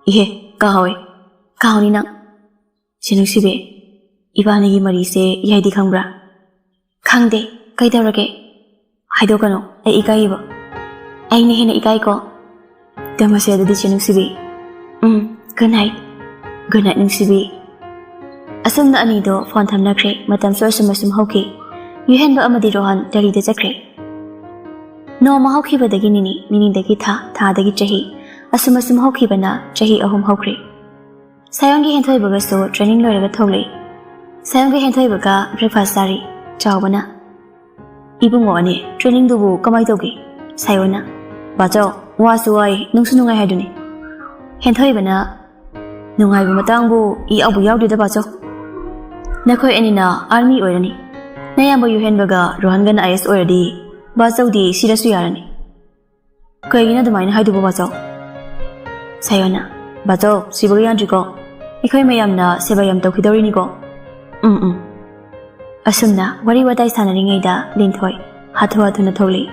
ꯏꯍꯦ, ꯀꯥꯎꯋꯦ꯫ ꯀꯥꯎꯅꯤ ꯅꯪ꯫ ꯆꯦ ꯅꯨꯡꯁꯤꯕꯤ, ꯏꯕꯥꯅꯤꯒꯤ ꯃꯔꯤꯁꯦ ꯌꯥꯏꯗꯤ ꯈꯪꯕ꯭ꯔꯥ? ꯈꯪꯗꯦ, ꯀꯩꯗꯧꯔꯒꯦ? ꯍꯥꯏꯗꯣꯛꯀꯅꯨ, ꯑꯩ ꯏꯀꯥꯏꯌꯦꯕ꯫ ꯑꯩꯅ ꯍꯦꯟꯅ ꯏꯀꯥꯏꯀꯣ꯫ ꯇꯝꯃꯁꯦ ꯑꯗꯨꯗꯤ, ꯆꯦ ꯅꯨꯡꯁꯤꯕꯤ꯫ ꯎꯝ, good night꯫ Good night, ꯅꯨꯡꯁꯤꯕꯤ꯫ ꯑꯁꯨꯝꯅ ꯑꯅꯤꯗꯣ phone ꯊꯝꯅꯈ꯭ꯔꯦ꯫ ꯃꯇꯝꯁꯨ ꯑꯁꯨꯝ ꯑꯁꯨꯝ ꯍꯧꯈꯤ꯫ ꯌꯨꯍꯦꯟꯕ ꯑꯃꯗꯤ ꯔꯣꯍꯟ ꯗꯦꯜꯂꯤꯗ ꯆꯠꯈ꯭ꯔꯦ꯫ ꯅꯣꯡꯃ ꯍꯧꯈꯤꯕꯗꯒꯤ ꯅꯤꯅꯤ, ꯅꯤꯅꯤꯗꯒꯤ ꯊꯥ, ꯊꯥꯗꯒꯤ ꯆꯍꯤ, ꯑꯁꯨꯝ ꯑꯁꯨꯝ ꯍꯧꯈꯤꯕꯅ ꯆꯍꯤ ꯑꯍꯨꯝ ꯍꯧꯈ꯭ꯔꯦ꯫ ꯁꯥꯌꯣꯟꯒꯤ ꯍꯦꯟꯊꯣꯏꯕꯒꯁꯨ training ꯂꯣꯏꯔꯒ ꯊꯣꯛꯂꯛꯏ꯫ ꯁꯥꯌꯣꯟꯒ ꯍꯦꯟꯊꯣꯏꯕꯒ breakfast ꯆꯥꯔꯤ꯫ ꯆꯥꯎꯕꯅ, "ꯏꯕꯨꯡꯉꯣ ꯑꯅꯤ, training ꯗꯨꯕꯨ ꯀꯃꯥꯏ ꯇꯧꯒꯦ?" ꯁꯥꯌꯣꯟꯅ, "ꯕꯥꯆꯧ, ꯋꯥꯁꯨ ꯋꯥꯏ, ꯅꯨꯡꯁꯨ ꯅꯨꯡꯉꯥꯏ ꯍꯥꯏꯗꯨꯅꯤ?" ꯍꯦꯟꯊꯣꯏꯕꯅ, "ꯅꯨꯡꯉꯥꯏꯕ ꯃꯇꯥꯡꯕꯨ ꯏꯌꯥꯎꯕꯨ ꯌꯥꯎꯗꯦꯗ ꯕꯥꯆꯧ꯫ ꯅꯈꯣꯏ ꯑꯅꯤꯅ army ꯑꯣꯏꯔꯅꯤ꯫ ꯅꯌꯥꯝꯕ ꯌꯨꯍꯦꯟꯕꯒ ꯔꯣꯍꯟꯒꯅ IAS ꯑꯣꯏꯔꯗꯤ ꯕꯥꯆꯧꯗꯤ ꯁꯤꯔꯁꯨ ꯌꯥꯔꯅꯤ꯫" "ꯀꯩꯒꯤꯅꯣ ꯑꯗꯨꯃꯥꯏꯅ ꯍꯥꯏꯗꯨꯕꯣ ꯕꯥꯆꯧ?" ꯁꯥꯌꯣꯟꯅ, "ꯕꯥꯆꯧ, ꯁꯤꯕꯒ ꯌꯥꯗ꯭ꯔꯤꯀꯣ꯫ ꯑꯩꯈꯣꯏ ꯃꯌꯥꯝꯅ ꯁꯦꯕꯥ ꯌꯥꯝ ꯇꯧꯈꯤꯗꯧꯔꯤꯅꯤꯀꯣ꯫ ꯎꯝ, ꯎꯝ꯫ ꯑꯁꯨꯝꯅ ꯋꯥꯔꯤ ꯋꯥꯇꯥꯏ ꯁꯥꯟꯅꯔꯤꯉꯩꯗ ꯂꯤꯟꯊꯣꯏ ꯍꯥꯊꯨ ꯍꯥꯊꯨꯅ ꯊꯣꯛꯂꯛꯏ꯫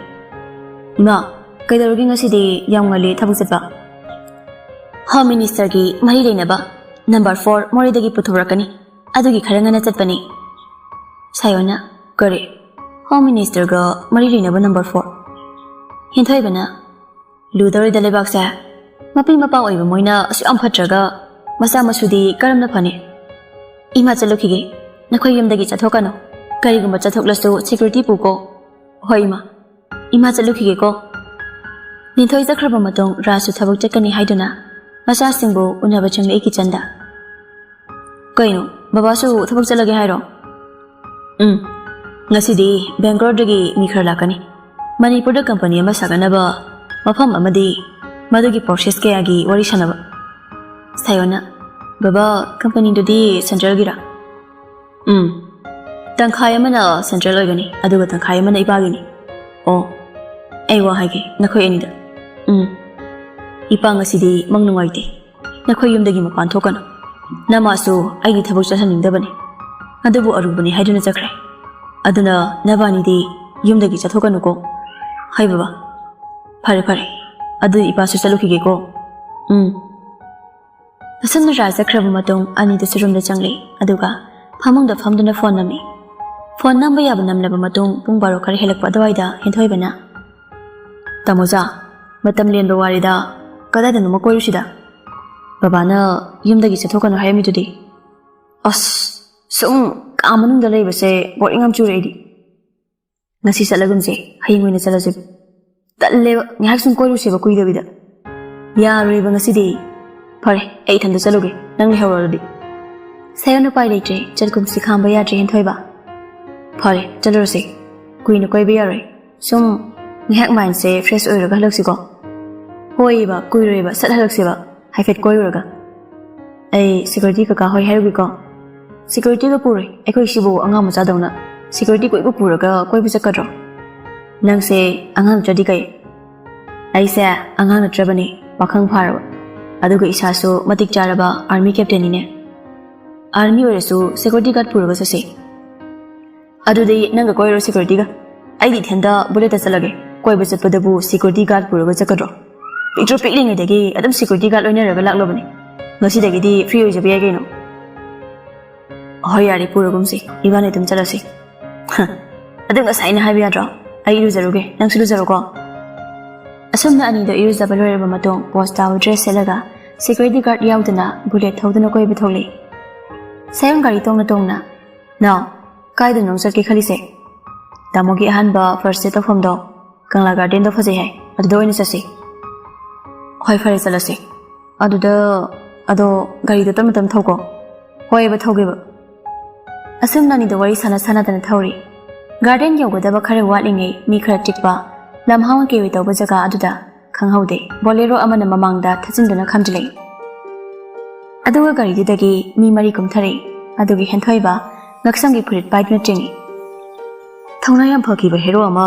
"ꯏꯃꯥ, ꯀꯩꯗꯧꯔꯒꯦ ꯉꯁꯤꯗꯤ ꯌꯥꯝ ꯉꯜꯂꯤ ꯊꯕꯛ ꯆꯠꯄ?" "ꯍꯣꯝ ꯃꯤꯅꯤꯁꯇꯔꯒꯤ ꯃꯔꯤ ꯂꯩꯅꯕ ꯅꯝꯕꯔ ꯐꯣꯔ ꯃꯣꯔꯦꯗꯒꯤ ꯄꯨꯊꯣꯔꯛꯀꯅꯤ, ꯑꯗꯨꯒꯤ ꯈꯔ ꯉꯟꯅ ꯆꯠꯄꯅꯤ꯫" ꯁꯥꯌꯣꯅ, "ꯀꯔꯤ? ꯍꯣꯝ ꯃꯤꯅꯤꯁꯇꯔꯒ ꯃꯔꯤ ꯂꯩꯅꯕ ꯅꯝꯕꯔ ꯐꯣꯔ?" ꯍꯦꯟꯊꯣꯏꯕꯅ, "ꯂꯨꯗꯧꯔꯤꯗ ꯂꯩꯕꯥꯛꯁꯦ꯫ ꯃꯄꯤ ꯃꯄꯥ ꯑꯣꯏꯕ ꯃꯣꯏꯅ ꯑꯁꯨꯛ ꯌꯥꯝ ꯐꯠꯇ꯭ꯔꯒ ꯃꯆꯥ ꯃꯁꯨꯗꯤ ꯀꯔꯝꯅ ꯐꯅꯤ? ꯏꯃꯥ ꯆꯠꯂꯨꯈꯤꯒꯦ꯫ ꯅꯈꯣꯏ ꯌꯨꯝꯗꯒꯤ ꯆꯠꯊꯣꯛꯀꯅꯨ꯫ ꯀꯔꯤꯒꯨꯝꯕ ꯆꯠꯊꯣꯛꯂꯁꯨ ꯁꯦꯀ꯭ꯌꯨꯔꯤꯇꯤ ꯄꯨꯀꯣ꯫" "ꯍꯣꯏ ꯏꯃꯥ꯫ ꯏꯃꯥ ꯆꯠꯂꯨꯈꯤꯒꯦꯀꯣ꯫" ꯂꯤꯟꯊꯣꯏ ꯆꯠꯈ꯭ꯔꯕ ꯃꯇꯨꯡ ꯔꯥꯖꯁꯨ ꯊꯕꯛ ꯆꯠꯀꯅꯤ ꯍꯥꯏꯗꯨꯅ ꯃꯆꯥꯁꯤꯡꯕꯨ ꯎꯅꯕ ꯆꯪꯂꯛꯏ ꯀꯤꯆꯟꯗ꯫ "ꯀꯩꯅꯣ, ꯕꯕꯥꯁꯨ ꯊꯕꯛ ꯆꯠꯂꯒꯦ ꯍꯥꯏꯔꯣ?" "ꯎꯝ, ꯉꯁꯤꯗꯤ ꯕꯦꯡꯒ꯭ꯂꯣꯔꯗꯒꯤ ꯃꯤ ꯈꯔ ꯂꯥꯛꯀꯅꯤ꯫ ꯃꯅꯤꯄꯨꯔꯗ ꯀꯝꯄꯅꯤ ꯑꯃ ꯁꯥꯒꯠꯅꯕ ꯃꯐꯝ ꯑꯃꯗꯤ ꯃꯗꯨꯒꯤ ꯄ꯭ꯔꯣꯁꯦꯁ ꯀꯌꯥꯒꯤ ꯋꯥꯔꯤ ꯁꯥꯟꯅꯕ꯫" ꯁꯥꯌꯣꯅ, "ꯕꯕꯥ, ꯀꯝꯄꯅꯤꯗꯨꯗꯤ ꯁꯦꯟꯇ꯭ꯔꯦꯜꯒꯤꯔꯥ?" "ꯎꯝ, ꯇꯪꯈꯥꯏ ꯑꯃꯅ ꯁꯦꯟꯇ꯭ꯔꯦꯜ ꯑꯣꯏꯒꯅꯤ, ꯑꯗꯨꯒ ꯇꯪꯈꯥꯏ ꯑꯃꯅ ꯏꯄꯥꯒꯤꯅꯤ꯫" "ꯑꯣ, ꯑꯩ ꯋꯥ ꯍꯥꯏꯒꯦ ꯅꯈꯣꯏ ꯑꯅꯤꯗ꯫" "ꯎꯝ, ꯏꯄꯥ ꯉꯁꯤꯗꯤ ꯃꯪ ꯅꯨꯡꯉꯥꯏꯇꯦ꯫ ꯅꯈꯣꯏ ꯌꯨꯝꯗꯒꯤ ꯃꯄꯥꯟ ꯊꯣꯛꯀꯅꯨ꯫ ꯅꯃꯥꯁꯨ ꯑꯩꯒꯤ ꯊꯕꯛ ꯆꯠꯍꯟꯅꯤꯡꯗꯕꯅꯤ, ꯑꯗꯨꯕꯨ ꯑꯔꯨꯕꯅꯤ ꯍꯥꯏꯗꯨꯅ ꯆꯠꯈ꯭ꯔꯦ꯫ ꯑꯗꯨꯅ ꯅꯕꯥꯅꯤꯗꯤ ꯌꯨꯝꯗꯒꯤ ꯆꯠꯊꯣꯛꯀꯅꯨꯀꯣ꯫ ꯍꯣꯏ ꯕꯕꯥ꯫ ꯐꯔꯦ, ꯐꯔꯦ꯫ ꯑꯗꯨꯗꯤ ꯏꯄꯥꯁꯨ ꯆꯠꯂꯨꯈꯤꯒꯦꯀꯣ꯫" "ꯎꯝ꯫" ꯑꯁꯨꯝꯅ ꯔꯥꯖ ꯆꯠꯈ꯭ꯔꯕ ꯃꯇꯨꯡ ꯑꯅꯤꯗꯨꯁꯨ ꯔꯨꯝꯗ ꯆꯪꯂꯛꯏ, ꯑꯗꯨꯒ ꯐꯃꯨꯡꯗ ꯐꯝꯗꯨꯅ ꯐꯣꯟ ꯅꯝꯃꯤ꯫ ꯐꯣꯟ ꯅꯝꯕ ꯌꯥꯕ ꯅꯝꯂꯕ ꯃꯇꯨꯡ ꯄꯨꯡ ꯕꯥꯔꯣ ꯈꯔ ꯍꯦꯜꯂꯛꯄ ꯑꯗꯨꯋꯥꯏꯗ ꯍꯦꯟꯊꯣꯏꯕꯅ, "ꯇꯥꯃꯣꯖꯥ, ꯃꯇꯝ ꯂꯦꯟꯕ ꯋꯥꯔꯤꯗ ꯀꯗꯥꯏꯗꯅꯣꯃ ꯀꯣꯏꯔꯨꯁꯤꯗ꯫ ꯕꯕꯥꯅ ꯌꯨꯝꯗꯒꯤ ꯆꯠꯊꯣꯛꯀꯅꯨ ꯍꯥꯏꯔꯝꯃꯤꯗꯨꯗꯤ꯫ ꯑꯁ, ꯁꯨꯝ ꯀꯥ ꯃꯅꯨꯡꯗ ꯂꯩꯕꯁꯦ ꯕꯣꯔꯤꯡ ꯌꯥꯝ ꯆꯨꯔꯦ ꯑꯩꯗꯤ꯫ ꯉꯁꯤ ꯆꯠꯂꯒꯨꯝꯁꯦ, ꯍꯌꯦꯡ ꯑꯣꯏꯅ ꯆꯠꯂꯁꯦ꯫ ꯇꯜꯂꯦꯕ, ꯉꯥꯏꯍꯥꯛ ꯁꯨꯝ ꯀꯣꯏꯔꯨꯁꯦꯕ ꯀꯨꯏꯗꯕꯤꯗ꯫" "ꯌꯥꯔꯣꯏꯕ ꯉꯁꯤꯗꯤ꯫" "ꯐꯔꯦ, ꯑꯩ ꯏꯊꯟꯇ ꯆꯠꯂꯨꯒꯦ, ꯅꯪ ꯂꯩꯍꯧꯔꯣ ꯑꯗꯨꯗꯤ꯫" ꯁꯥꯌꯣꯟ ꯎꯄꯥꯏ ꯂꯩꯇ꯭ꯔꯦ, ꯆꯠꯀꯨꯝꯁꯤ ꯈꯥꯝꯕ ꯌꯥꯗ꯭ꯔꯦ ꯍꯦꯟꯊꯣꯏꯕ꯫ "ꯐꯔꯦ, ꯆꯠꯂꯨꯔꯁꯦ꯫ ꯀꯨꯏꯅ ꯀꯣꯏꯕ ꯌꯥꯔꯣꯏ꯫ ꯁꯨꯝ ꯉꯥꯏꯍꯥꯛ ꯃꯥꯏꯟꯁꯦ ꯐ꯭ꯔꯦꯁ ꯑꯣꯏꯔꯒ ꯍꯜꯂꯛꯁꯤꯀꯣ꯫" "ꯍꯣꯏꯕ, ꯀꯨꯏꯔꯣꯏꯕ, ꯁꯠ ꯍꯜꯂꯛꯁꯦꯕ, ꯍꯥꯏꯐꯦꯠ ꯀꯣꯏꯔꯨꯔꯒ꯫ ꯑꯩ ꯁꯦꯀ꯭ꯌꯨꯔꯤꯇꯤ ꯀꯀꯥ ꯍꯣꯏ ꯍꯥꯏꯔꯨꯒꯦꯀꯣ꯫" "ꯁꯦꯀ꯭ꯌꯨꯔꯤꯇꯤꯒ ꯄꯨꯔꯣꯏ, ꯑꯩꯈꯣꯏ ꯁꯤꯕꯨ ꯑꯉꯥꯡ ꯃꯆꯥꯗꯧꯅ ꯁꯦꯀ꯭ꯌꯨꯔꯤꯇꯤ ꯀꯣꯏꯕ ꯄꯨꯔꯒ ꯀꯣꯏꯕ ꯆꯠꯀꯗ꯭ꯔꯣ?" "ꯅꯪꯁꯦ ꯑꯉꯥꯡ ꯅꯠꯇ꯭ꯔꯗꯤ ꯀꯩ?" "ꯑꯩꯁꯦ ꯑꯉꯥꯡ ꯅꯠꯇ꯭ꯔꯕꯅꯦ, ꯄꯥꯈꯪ ꯐꯥꯔꯕ, ꯑꯗꯨꯒ ꯏꯁꯥꯁꯨ ꯃꯇꯤꯛ ꯆꯥꯔꯕ ꯑꯥꯔꯃꯤ ꯀꯦꯞꯇꯦꯟꯅꯤꯅꯦ꯫" ꯑꯥꯔꯃꯤ ꯑꯣꯏꯔꯁꯨ ꯁꯦꯀ꯭ꯌꯨꯔꯤꯇꯤ ꯒꯥꯔꯗ ꯄꯨꯔꯒ ꯆꯠꯁꯤ꯫ ꯑꯗꯨꯗꯤ ꯅꯪꯒ ꯀꯣꯏꯔꯣ ꯁꯦꯀ꯭ꯌꯨꯔꯤꯇꯤꯒ꯫ ꯑꯩꯗꯤ ꯏꯊꯟꯇ ꯕꯨꯂꯦꯠꯇ ꯆꯠꯂꯒꯦ꯫ ꯀꯣꯏꯕ ꯆꯠꯄꯗꯕꯨ ꯁꯦꯀ꯭ꯌꯨꯔꯤꯇꯤ ꯒꯥꯔꯗ ꯄꯨꯔꯒ ꯆꯠꯀꯗ꯭ꯔꯣ? ꯄꯤꯛꯇ꯭ꯔꯨ ꯄꯤꯛꯂꯤꯉꯩꯗꯒꯤ ꯑꯗꯨꯝ ꯁꯦꯀ꯭ꯌꯨꯔꯤꯇꯤ ꯒꯥꯔꯗ ꯂꯣꯏꯅꯔꯒ ꯂꯥꯛꯂꯕꯅꯦ꯫ ꯉꯁꯤꯗꯒꯤꯗꯤ ꯐ꯭ꯔꯤ ꯑꯣꯏꯖꯕ ꯌꯥꯏ ꯀꯩꯅꯣ꯫ ꯍꯣꯏ, ꯌꯥꯔꯦ, ꯄꯨꯔꯒꯨꯝꯁꯤ꯫ ꯏꯕꯥꯅꯤ ꯑꯗꯨꯝ ꯆꯠꯂꯁꯤ꯫ ꯍ, ꯑꯗꯨ ꯉꯁꯥꯏꯅ ꯍꯥꯏꯕ ꯌꯥꯗ꯭ꯔꯣ? ꯑꯩ ꯏꯔꯨꯖꯔꯨꯒꯦ, ꯅꯪꯁꯨ ꯏꯔꯨꯖꯔꯣꯀꯣ꯫ ꯑꯁꯨꯝꯅ ꯑꯅꯤꯗꯣ ꯏꯔꯨꯖꯕ ꯂꯣꯏꯔꯕ ꯃꯇꯨꯡ ꯄꯣꯁ ꯇꯥꯕ ꯗ꯭ꯔꯦꯁ ꯁꯦꯠꯂꯒ ꯁꯦꯀ꯭ꯌꯨꯔꯤꯇꯤ ꯒꯥꯔꯗ ꯌꯥꯎꯗꯅ ꯕꯨꯂꯦꯠ ꯊꯧꯗꯨꯅ ꯀꯣꯏꯕ ꯊꯣꯛꯂꯛꯏ꯫ ꯁꯥꯌꯣꯟ ꯒꯥꯔꯤ ꯇꯣꯡꯅ ꯇꯣꯡꯅ, "ꯅꯥꯎ, ꯀꯥꯏꯗꯅꯣ ꯆꯠꯀꯦ ꯈꯜꯂꯤꯁꯦ?" "ꯇꯥꯃꯣꯒꯤ ꯑꯍꯥꯟꯕ ꯐꯥꯔꯁ ꯗꯦꯠ ꯇꯧꯐꯝꯗꯣ, ꯀꯪꯂꯥ ꯒꯥꯔꯗꯦꯟꯗꯣ ꯐꯖꯩ ꯍꯥꯏ, ꯑꯗꯨꯗ ꯑꯣꯏꯅ ꯆꯠꯁꯤ꯫" "ꯍꯣꯏ, ꯐꯔꯦ, ꯆꯠꯂꯁꯤ꯫ ꯑꯗꯨꯗ, ꯑꯗꯣ ꯒꯥꯔꯤꯗꯣ ꯇꯞꯅ ꯇꯞꯅ ꯊꯧꯀꯣ꯫" "ꯍꯣꯏꯕ, ꯊꯧꯒꯦꯕ꯫" ꯑꯁꯨꯝꯅ ꯑꯅꯤꯗꯣ ꯋꯥꯔꯤ ꯁꯥꯟꯅ ꯁꯥꯟꯅꯗꯅ ꯊꯧꯔꯤ꯫ ꯒꯥꯔꯗꯦꯟ ꯌꯧꯒꯗꯕ ꯈꯔ ꯋꯥꯠꯂꯤꯉꯩ ꯃꯤ ꯈꯔ ꯆꯤꯛꯄ, ꯂꯝꯍꯥꯡ ꯀꯩꯑꯣꯏ ꯇꯧꯕ ꯖꯒꯥ ꯑꯗꯨꯗ ꯈꯪꯍꯧꯗꯦ, ꯕꯣꯂꯦꯔꯣ ꯑꯃꯅ ꯃꯃꯥꯡꯗ ꯊꯠꯆꯤꯟꯗꯨꯅ ꯈꯥꯝꯖꯤꯜꯂꯛꯏ꯫ ꯑꯗꯨꯒ ꯒꯥꯔꯤꯗꯨꯗꯒꯤ ꯃꯤ ꯃꯔꯤ ꯀꯨꯝꯊꯔꯛꯏ꯫ ꯑꯗꯨꯒꯤ ꯍꯦꯟꯊꯣꯏꯕ ꯉꯛꯁꯝꯒꯤ ꯐꯨꯔꯤꯠ ꯄꯥꯏꯗꯨꯅ ꯆꯤꯡꯏ꯫ "ꯊꯧꯅꯥ ꯌꯥꯝ ꯐꯈꯤꯕ ꯍꯦꯔꯣ ꯑꯃ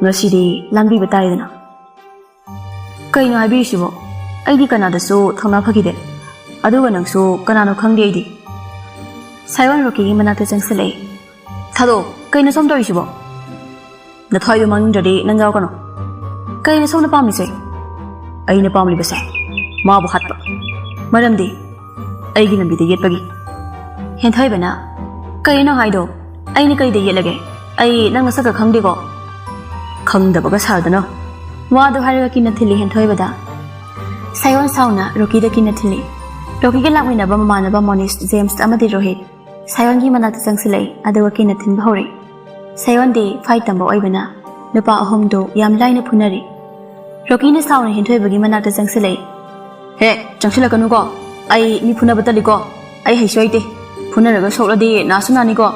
ꯉꯁꯤꯗꯤ ꯂꯥꯟꯕꯤꯕ ꯇꯥꯔꯦꯗꯅ꯫" "ꯀꯩꯅꯣ ꯍꯥꯏꯕꯤꯔꯤꯁꯤꯕꯣ? ꯑꯩꯗꯤ ꯀꯅꯥꯗꯁꯨ ꯊꯧꯅꯥ ꯐꯈꯤꯗꯦ꯫ ꯑꯗꯨꯒ ꯅꯪꯁꯨ ꯀꯅꯥꯅꯣ ꯈꯪꯗꯦ ꯑꯩꯗꯤ꯫" ꯁꯥꯏꯋꯥꯟ ꯔꯣꯀꯤꯒꯤ ꯃꯅꯥꯛꯇ ꯆꯪꯁꯤꯜꯂꯛꯏ꯫ "ꯊꯥꯗꯣꯛ, ꯀꯩꯅꯣ ꯁꯣꯝ ꯇꯧꯔꯤꯁꯤꯕꯣ? ꯅꯊ꯭ꯋꯥꯏꯗꯣ ꯃꯥꯡꯅꯤꯡꯗ꯭ꯔꯗꯤ ꯅꯪ ꯌꯥꯎꯔꯛꯀꯅꯣ꯫" "ꯀꯩꯅꯣ ꯁꯣꯝꯅ ꯄꯥꯝꯃꯤꯁꯦ?" "ꯑꯩꯅ ꯄꯥꯝꯂꯤꯕꯁꯦ ꯃꯥꯕꯨ ꯍꯥꯠꯄ꯫" "ꯃꯔꯝꯗꯤ?" "ꯑꯩꯒꯤ ꯂꯝꯕꯤꯗ ꯌꯦꯠꯄꯒꯤ꯫" ꯍꯦꯟꯊꯣꯏꯕꯅ, "ꯀꯩꯅꯣ ꯍꯥꯏꯗꯣ? ꯑꯩꯅ ꯀꯩꯗ ꯌꯦꯠꯂꯒꯦ? ꯑꯩ ꯅꯪ ꯅꯁꯛꯀ ꯈꯪꯗꯦꯀꯣ꯫" "ꯈꯪꯗꯕꯒ ꯁꯥꯗꯅ꯫" ꯋꯥꯗꯣ ꯍꯥꯏꯔꯒ ꯀꯤꯟꯅ ꯊꯤꯜꯂꯤ ꯍꯦꯟꯊꯣꯏꯕꯗ꯫ ꯁꯥꯌꯣꯟ ꯁꯥꯎꯅ ꯔꯣꯀꯤꯗ ꯀꯤꯟꯅ ꯊꯤꯜꯂꯤ꯫ ꯔꯣꯀꯤꯒ ꯂꯥꯛꯃꯤꯟꯅꯕ ꯃꯃꯥꯟꯅꯕ ꯃꯣꯅꯤꯁ, ꯖꯦꯝꯁ ꯑꯃꯗꯤ ꯔꯣꯍꯤꯠ ꯁꯥꯌꯣꯟꯒꯤ ꯃꯅꯥꯛꯇ ꯆꯪꯁꯤꯜꯂꯛꯏ, ꯑꯗꯨꯒ ꯀꯤꯟꯅ ꯊꯤꯟꯕ ꯍꯧꯔꯛꯏ꯫ ꯁꯥꯌꯣꯟꯗꯤ ꯐꯥꯏꯠ ꯇꯝꯕ ꯑꯣꯏꯕꯅ ꯅꯨꯄꯥ ꯑꯍꯨꯝꯗꯨ ꯌꯥꯝ ꯂꯥꯏꯅ ꯐꯨꯅꯔꯤ꯫ ꯔꯣꯀꯤꯅ ꯁꯥꯎꯅ ꯍꯦꯟꯊꯣꯏꯕꯒꯤ ꯃꯅꯥꯛꯇ ꯆꯪꯁꯤꯜꯂꯛꯏ꯫ "ꯍꯦ, ꯆꯪꯁꯤꯜꯂꯛꯀꯅꯨꯀꯣ꯫ ꯑꯩ ꯃꯤ ꯐꯨꯅꯕ ꯇꯜꯂꯤꯀꯣ꯫ ꯑꯩ ꯍꯩꯁꯨ ꯍꯩꯇꯦ꯫ ꯐꯨꯅꯔꯒ ꯁꯣꯛꯂꯗꯤ ꯅꯥꯁꯨ ꯅꯥꯅꯤꯀꯣ꯫"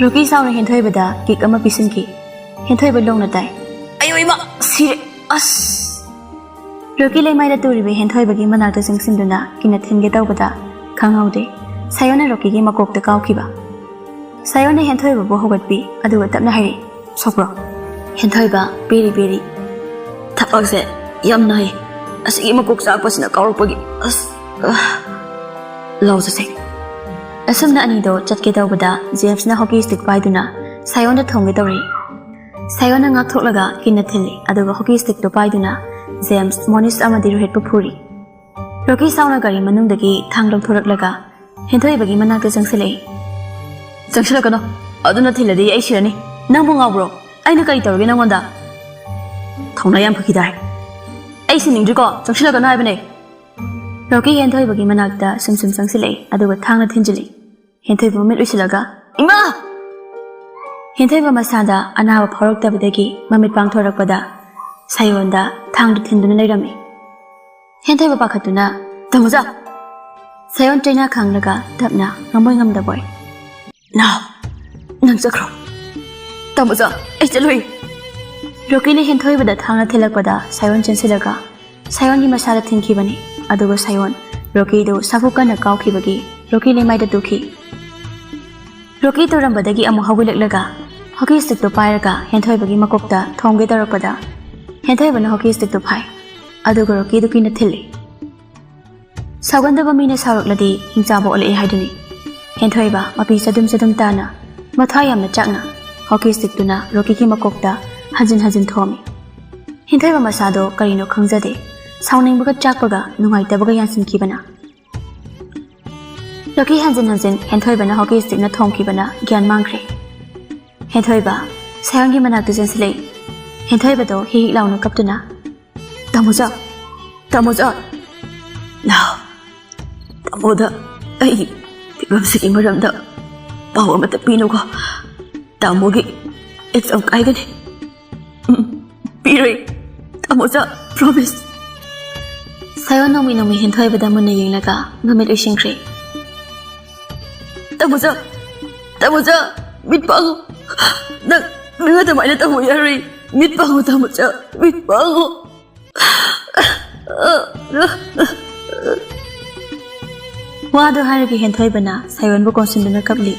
ꯔꯣꯀꯤ ꯁꯥꯎꯅ ꯍꯦꯟꯊꯣꯏꯕꯗ ꯀꯤꯛ ꯑꯃ ꯄꯤꯁꯤꯟꯈꯤ꯫ ꯍꯦꯟꯊꯣꯏꯕ ꯂꯣꯡꯅ ꯇꯥꯏ꯫ "ꯑꯌꯣ ꯏꯃꯥ, ꯁꯤꯔꯦ꯫ ꯑꯁ!" ꯔꯣꯀꯤ ꯂꯩꯃꯥꯏꯗ ꯇꯨꯔꯤꯕ ꯍꯦꯟꯊꯣꯏꯕꯒꯤ ꯃꯅꯥꯛꯇ ꯆꯪꯁꯤꯟꯗꯨꯅ ꯀꯤꯟꯅ ꯊꯤꯟꯒꯦ ꯇꯧꯕꯗ ꯈꯪꯍꯧꯗꯦ, ꯁꯥꯌꯣꯟꯅ ꯔꯣꯀꯤꯒꯤ ꯃꯀꯣꯛꯇ ꯀꯥꯎꯈꯤꯕ꯫ ꯁꯥꯌꯣꯟꯅ ꯍꯦꯟꯊꯣꯏꯕꯕꯨ ꯍꯧꯒꯠꯄꯤ, ꯑꯗꯨꯒ ꯇꯞꯅ ꯍꯥꯏꯔꯛꯏ, "ꯁꯣꯛꯄ꯭ꯔꯣ?" ꯍꯦꯟꯊꯣꯏꯕ ꯄꯦꯔꯤ ꯄꯦꯔꯤ, "ꯊꯕꯛꯁꯦ ꯌꯥꯝ ꯅꯥꯏ꯫ ꯑꯁꯤꯒꯤ ꯃꯀꯣꯛ ꯆꯥꯛꯄꯁꯤꯅ ꯀꯥꯎꯔꯛꯄꯒꯤ꯫ ꯑꯁ, ꯑ, ꯂꯥꯎ ꯆꯠꯁꯦ꯫" ꯑꯁꯨꯝꯅ ꯑꯅꯤꯗꯣ ꯆꯠꯀꯦ ꯇꯧꯕꯗ ꯖꯦꯝꯁꯅ ꯍꯣꯀꯤ ꯁ꯭ꯇꯤꯛ ꯄꯥꯏꯗꯨꯅ ꯁꯥꯌꯣꯟꯗ ꯊꯣꯝꯒꯦ ꯇꯧꯔꯛꯏ꯫ ꯁꯥꯌꯣꯟꯅ ꯉꯥꯛꯊꯣꯛꯂꯒ ꯀꯤꯟꯅ ꯊꯤꯜꯂꯤ, ꯑꯗꯨꯒ ꯍꯣꯀꯤ ꯁ꯭ꯇꯤꯛꯇꯨ ꯄꯥꯏꯗꯨꯅ ꯖꯦꯝꯁ, ꯃꯣꯅꯤꯁ ꯑꯃꯗꯤ ꯔꯣꯍꯤꯠꯄꯨ ꯐꯨꯔꯤ꯫ ꯔꯣꯀꯤ ꯁꯥꯎꯅ ꯒꯥꯔꯤ ꯃꯅꯨꯡꯗꯒꯤ ꯊꯥꯡ ꯂꯧꯊꯣꯔꯛꯂꯒ ꯍꯦꯟꯊꯣꯏꯕꯒꯤ ꯃꯅꯥꯛꯇ ꯆꯪꯁꯤꯜꯂꯛꯏ꯫ "ꯆꯪꯁꯤꯜꯂꯛꯀꯅꯣ, ꯑꯗꯨꯅ ꯊꯤꯜꯂꯗꯤ ꯑꯩ ꯁꯤꯔꯅꯤ꯫ ꯅꯪꯕꯨ ꯉꯥꯎꯕ꯭ꯔꯣ? ꯑꯩꯅ ꯀꯔꯤ ꯇꯧꯔꯒꯦ ꯅꯪꯉꯣꯟꯗ?" "ꯊꯧꯅꯥ ꯌꯥꯝ ꯐꯈꯤꯗꯥꯏ? ꯑꯩ ꯁꯤꯅꯤꯡꯗ꯭ꯔꯤꯀꯣ, ꯆꯪꯁꯤꯜꯂꯛꯀꯅꯣ ꯍꯥꯏꯕꯅꯦ!" ꯔꯣꯀꯤ ꯍꯦꯟꯊꯣꯏꯕꯒꯤ ꯃꯅꯥꯛꯇ ꯁꯨꯝ ꯁꯨꯝ ꯆꯪꯁꯤꯜꯂꯛꯏ, ꯑꯗꯨꯒ ꯊꯥꯡꯅ ꯊꯤꯟꯖꯤꯜꯂꯤ꯫ ꯍꯦꯟꯊꯣꯏꯕ ꯃꯃꯤꯠ ꯎꯏꯁꯤꯜꯂꯒ, "ꯏꯃꯥ!" ꯍꯦꯟꯊꯣꯏꯕ ꯃꯁꯥꯗ ꯑꯅꯥꯕ ꯐꯥꯎꯔꯛꯇꯕꯗꯒꯤ ꯃꯃꯤꯠ ꯄꯥꯡꯊꯣꯔꯛꯄꯗ ꯁꯥꯌꯣꯟꯗ ꯊꯥꯡꯗꯨ ꯊꯤꯟꯗꯨꯅ ꯂꯩꯔꯝꯃꯤ꯫ ꯍꯦꯟꯊꯣꯏꯕ ꯄꯥꯈꯠꯇꯨꯅ, "ꯇꯥꯃꯣꯖꯥ!" ꯁꯥꯌꯣꯟ ꯆꯩꯅꯥ ꯈꯥꯡꯂꯒ ꯇꯞꯅ, ꯉꯝꯃꯣꯏ ꯉꯝꯗꯕꯣꯏ, "ꯅꯥꯎ, ꯅꯪ ꯆꯠꯈ꯭ꯔꯣ꯫ ꯇꯥꯃꯣꯖꯥ, ꯑꯩ ꯆꯠꯂꯨꯏ!" ꯔꯣꯀꯤꯅ ꯍꯦꯟꯊꯣꯏꯕꯗ ꯊꯥꯡꯅ ꯊꯤꯜꯂꯛꯄꯗ ꯁꯥꯌꯣꯟ ꯆꯦꯟꯁꯤꯜꯂꯒ ꯁꯥꯌꯣꯟꯒꯤ ꯃꯁꯥꯗ ꯊꯤꯟꯈꯤꯕꯅꯤ꯫ ꯑꯗꯨꯒ ꯁꯥꯌꯣꯟ ꯔꯣꯀꯤꯗꯨ ꯁꯥꯐꯨ ꯀꯟꯅ ꯀꯥꯎꯈꯤꯕꯒꯤ ꯔꯣꯀꯤ ꯂꯩꯃꯥꯏꯗ ꯇꯨꯈꯤ꯫ ꯔꯣꯀꯤ ꯇꯨꯔꯝꯕꯗꯒꯤ ꯑꯃꯨꯛ ꯍꯧꯒꯠꯂꯛꯂꯒ ꯍꯣꯀꯤ ꯁ꯭ꯇꯤꯛꯇꯨ ꯄꯥꯏꯔꯒ ꯍꯦꯟꯊꯣꯏꯕꯒꯤ ꯃꯀꯣꯛꯇ ꯊꯣꯝꯒꯦ ꯇꯧꯔꯛꯄꯗ ꯍꯦꯟꯊꯣꯏꯕꯅ ꯍꯣꯀꯤ ꯁ꯭ꯇꯤꯛꯇꯨ ꯐꯥꯏ꯫ ꯑꯗꯨꯒ ꯔꯣꯀꯤꯗꯨ ꯀꯤꯟꯅ ꯊꯤꯜꯂꯤ꯫ ꯁꯥꯎꯒꯟꯗꯕ ꯃꯤꯅ ꯁꯥꯎꯔꯛꯂꯗꯤ ꯍꯤꯡꯆꯥꯕ ꯑꯣꯜꯂꯛꯏ ꯍꯥꯏꯗꯨꯅꯤ꯫ ꯍꯦꯟꯊꯣꯏꯕ ꯃꯄꯤ ꯆꯗꯨꯝ ꯆꯗꯨꯝ ꯇꯥꯅ ꯃꯊ꯭ꯋꯥꯏ ꯌꯥꯝꯅ ꯆꯥꯛꯅ ꯍꯣꯀꯤ ꯁ꯭ꯇꯤꯛꯇꯨꯅ ꯔꯣꯀꯤꯒꯤ ꯃꯀꯣꯛꯇ ꯍꯟꯖꯤꯟ ꯍꯟꯖꯤꯟ ꯊꯣꯝꯃꯤ꯫ ꯍꯦꯟꯊꯣꯏꯕ ꯃꯁꯥꯗꯣ ꯀꯔꯤꯅꯣ ꯈꯪꯖꯗꯦ, ꯁꯥꯎꯅꯤꯡꯕꯒ ꯆꯥꯛꯄꯒ ꯅꯨꯡꯉꯥꯏꯇꯕꯒ ꯌꯥꯟꯁꯤꯟꯈꯤꯕꯅ꯫ ꯔꯣꯀꯤ ꯍꯟꯖꯤꯟ ꯍꯟꯖꯤꯟ ꯍꯦꯟꯊꯣꯏꯕꯅ ꯍꯣꯀꯤ ꯁ꯭ꯇꯤꯛꯅ ꯊꯣꯝꯈꯤꯕꯅ ꯒ꯭ꯌꯥꯟ ꯃꯥꯡꯈ꯭ꯔꯦ꯫ ꯍꯦꯟꯊꯣꯏꯕ ꯁꯥꯌꯣꯟꯒꯤ ꯃꯅꯥꯛꯇ ꯆꯦꯟꯁꯤꯜꯂꯛꯏ꯫ ꯍꯦꯟꯊꯣꯏꯕꯗꯣ ꯍꯤꯛ ꯍꯤꯛ ꯂꯥꯎꯅ ꯀꯞꯇꯨꯅ, "ꯇꯥꯃꯣꯖꯥ! ꯇꯥꯃꯣꯖꯥ! ꯅꯥꯎ, ꯇꯥꯃꯣꯗ ꯑꯩꯒꯤ ꯐꯤꯕꯝꯁꯤꯒꯤ ꯃꯔꯝꯗ ꯄꯥꯎ ꯑꯃꯠꯇ ꯄꯤꯅꯨꯀꯣ꯫ ꯇꯥꯃꯣꯒꯤ ꯑꯦꯛꯖꯥꯝ ꯀꯥꯏꯒꯅꯤ꯫ ꯎꯝ, ꯄꯤꯔꯣꯏ, ꯇꯥꯃꯣꯖꯥ, ꯄ꯭ꯔꯣꯃꯤꯁ!" ꯁꯥꯌꯣꯟ ꯅꯣꯡꯃꯩ ꯅꯣꯡꯃꯩ ꯍꯦꯟꯊꯣꯏꯕꯗ ꯃꯨꯟꯅ ꯌꯦꯡꯂꯒ ꯃꯃꯤꯠ ꯎꯏꯁꯤꯟꯈ꯭ꯔꯦ꯫ "ꯇꯥꯃꯣꯖꯥ! ꯇꯥꯃꯣꯖꯥ! ꯃꯤꯠ ꯄꯥꯡꯉꯨ! ꯅꯪ, ꯅꯪ ꯑꯗꯨꯃꯥꯏꯅ ꯇꯧꯕ ꯌꯥꯔꯣꯏ! ꯃꯤꯠ ꯄꯥꯡꯉꯨ, ꯇꯥꯃꯣꯖꯥ! ꯃꯤꯠ ꯄꯥꯡꯉꯨ!" ꯋꯥꯗꯨ ꯍꯥꯏꯔꯒ ꯍꯦꯟꯊꯣꯏꯕꯅ ꯁꯥꯌꯣꯟꯕꯨ ꯀꯣꯟꯁꯤꯟꯗꯨꯅ ꯀꯞꯂꯤ꯫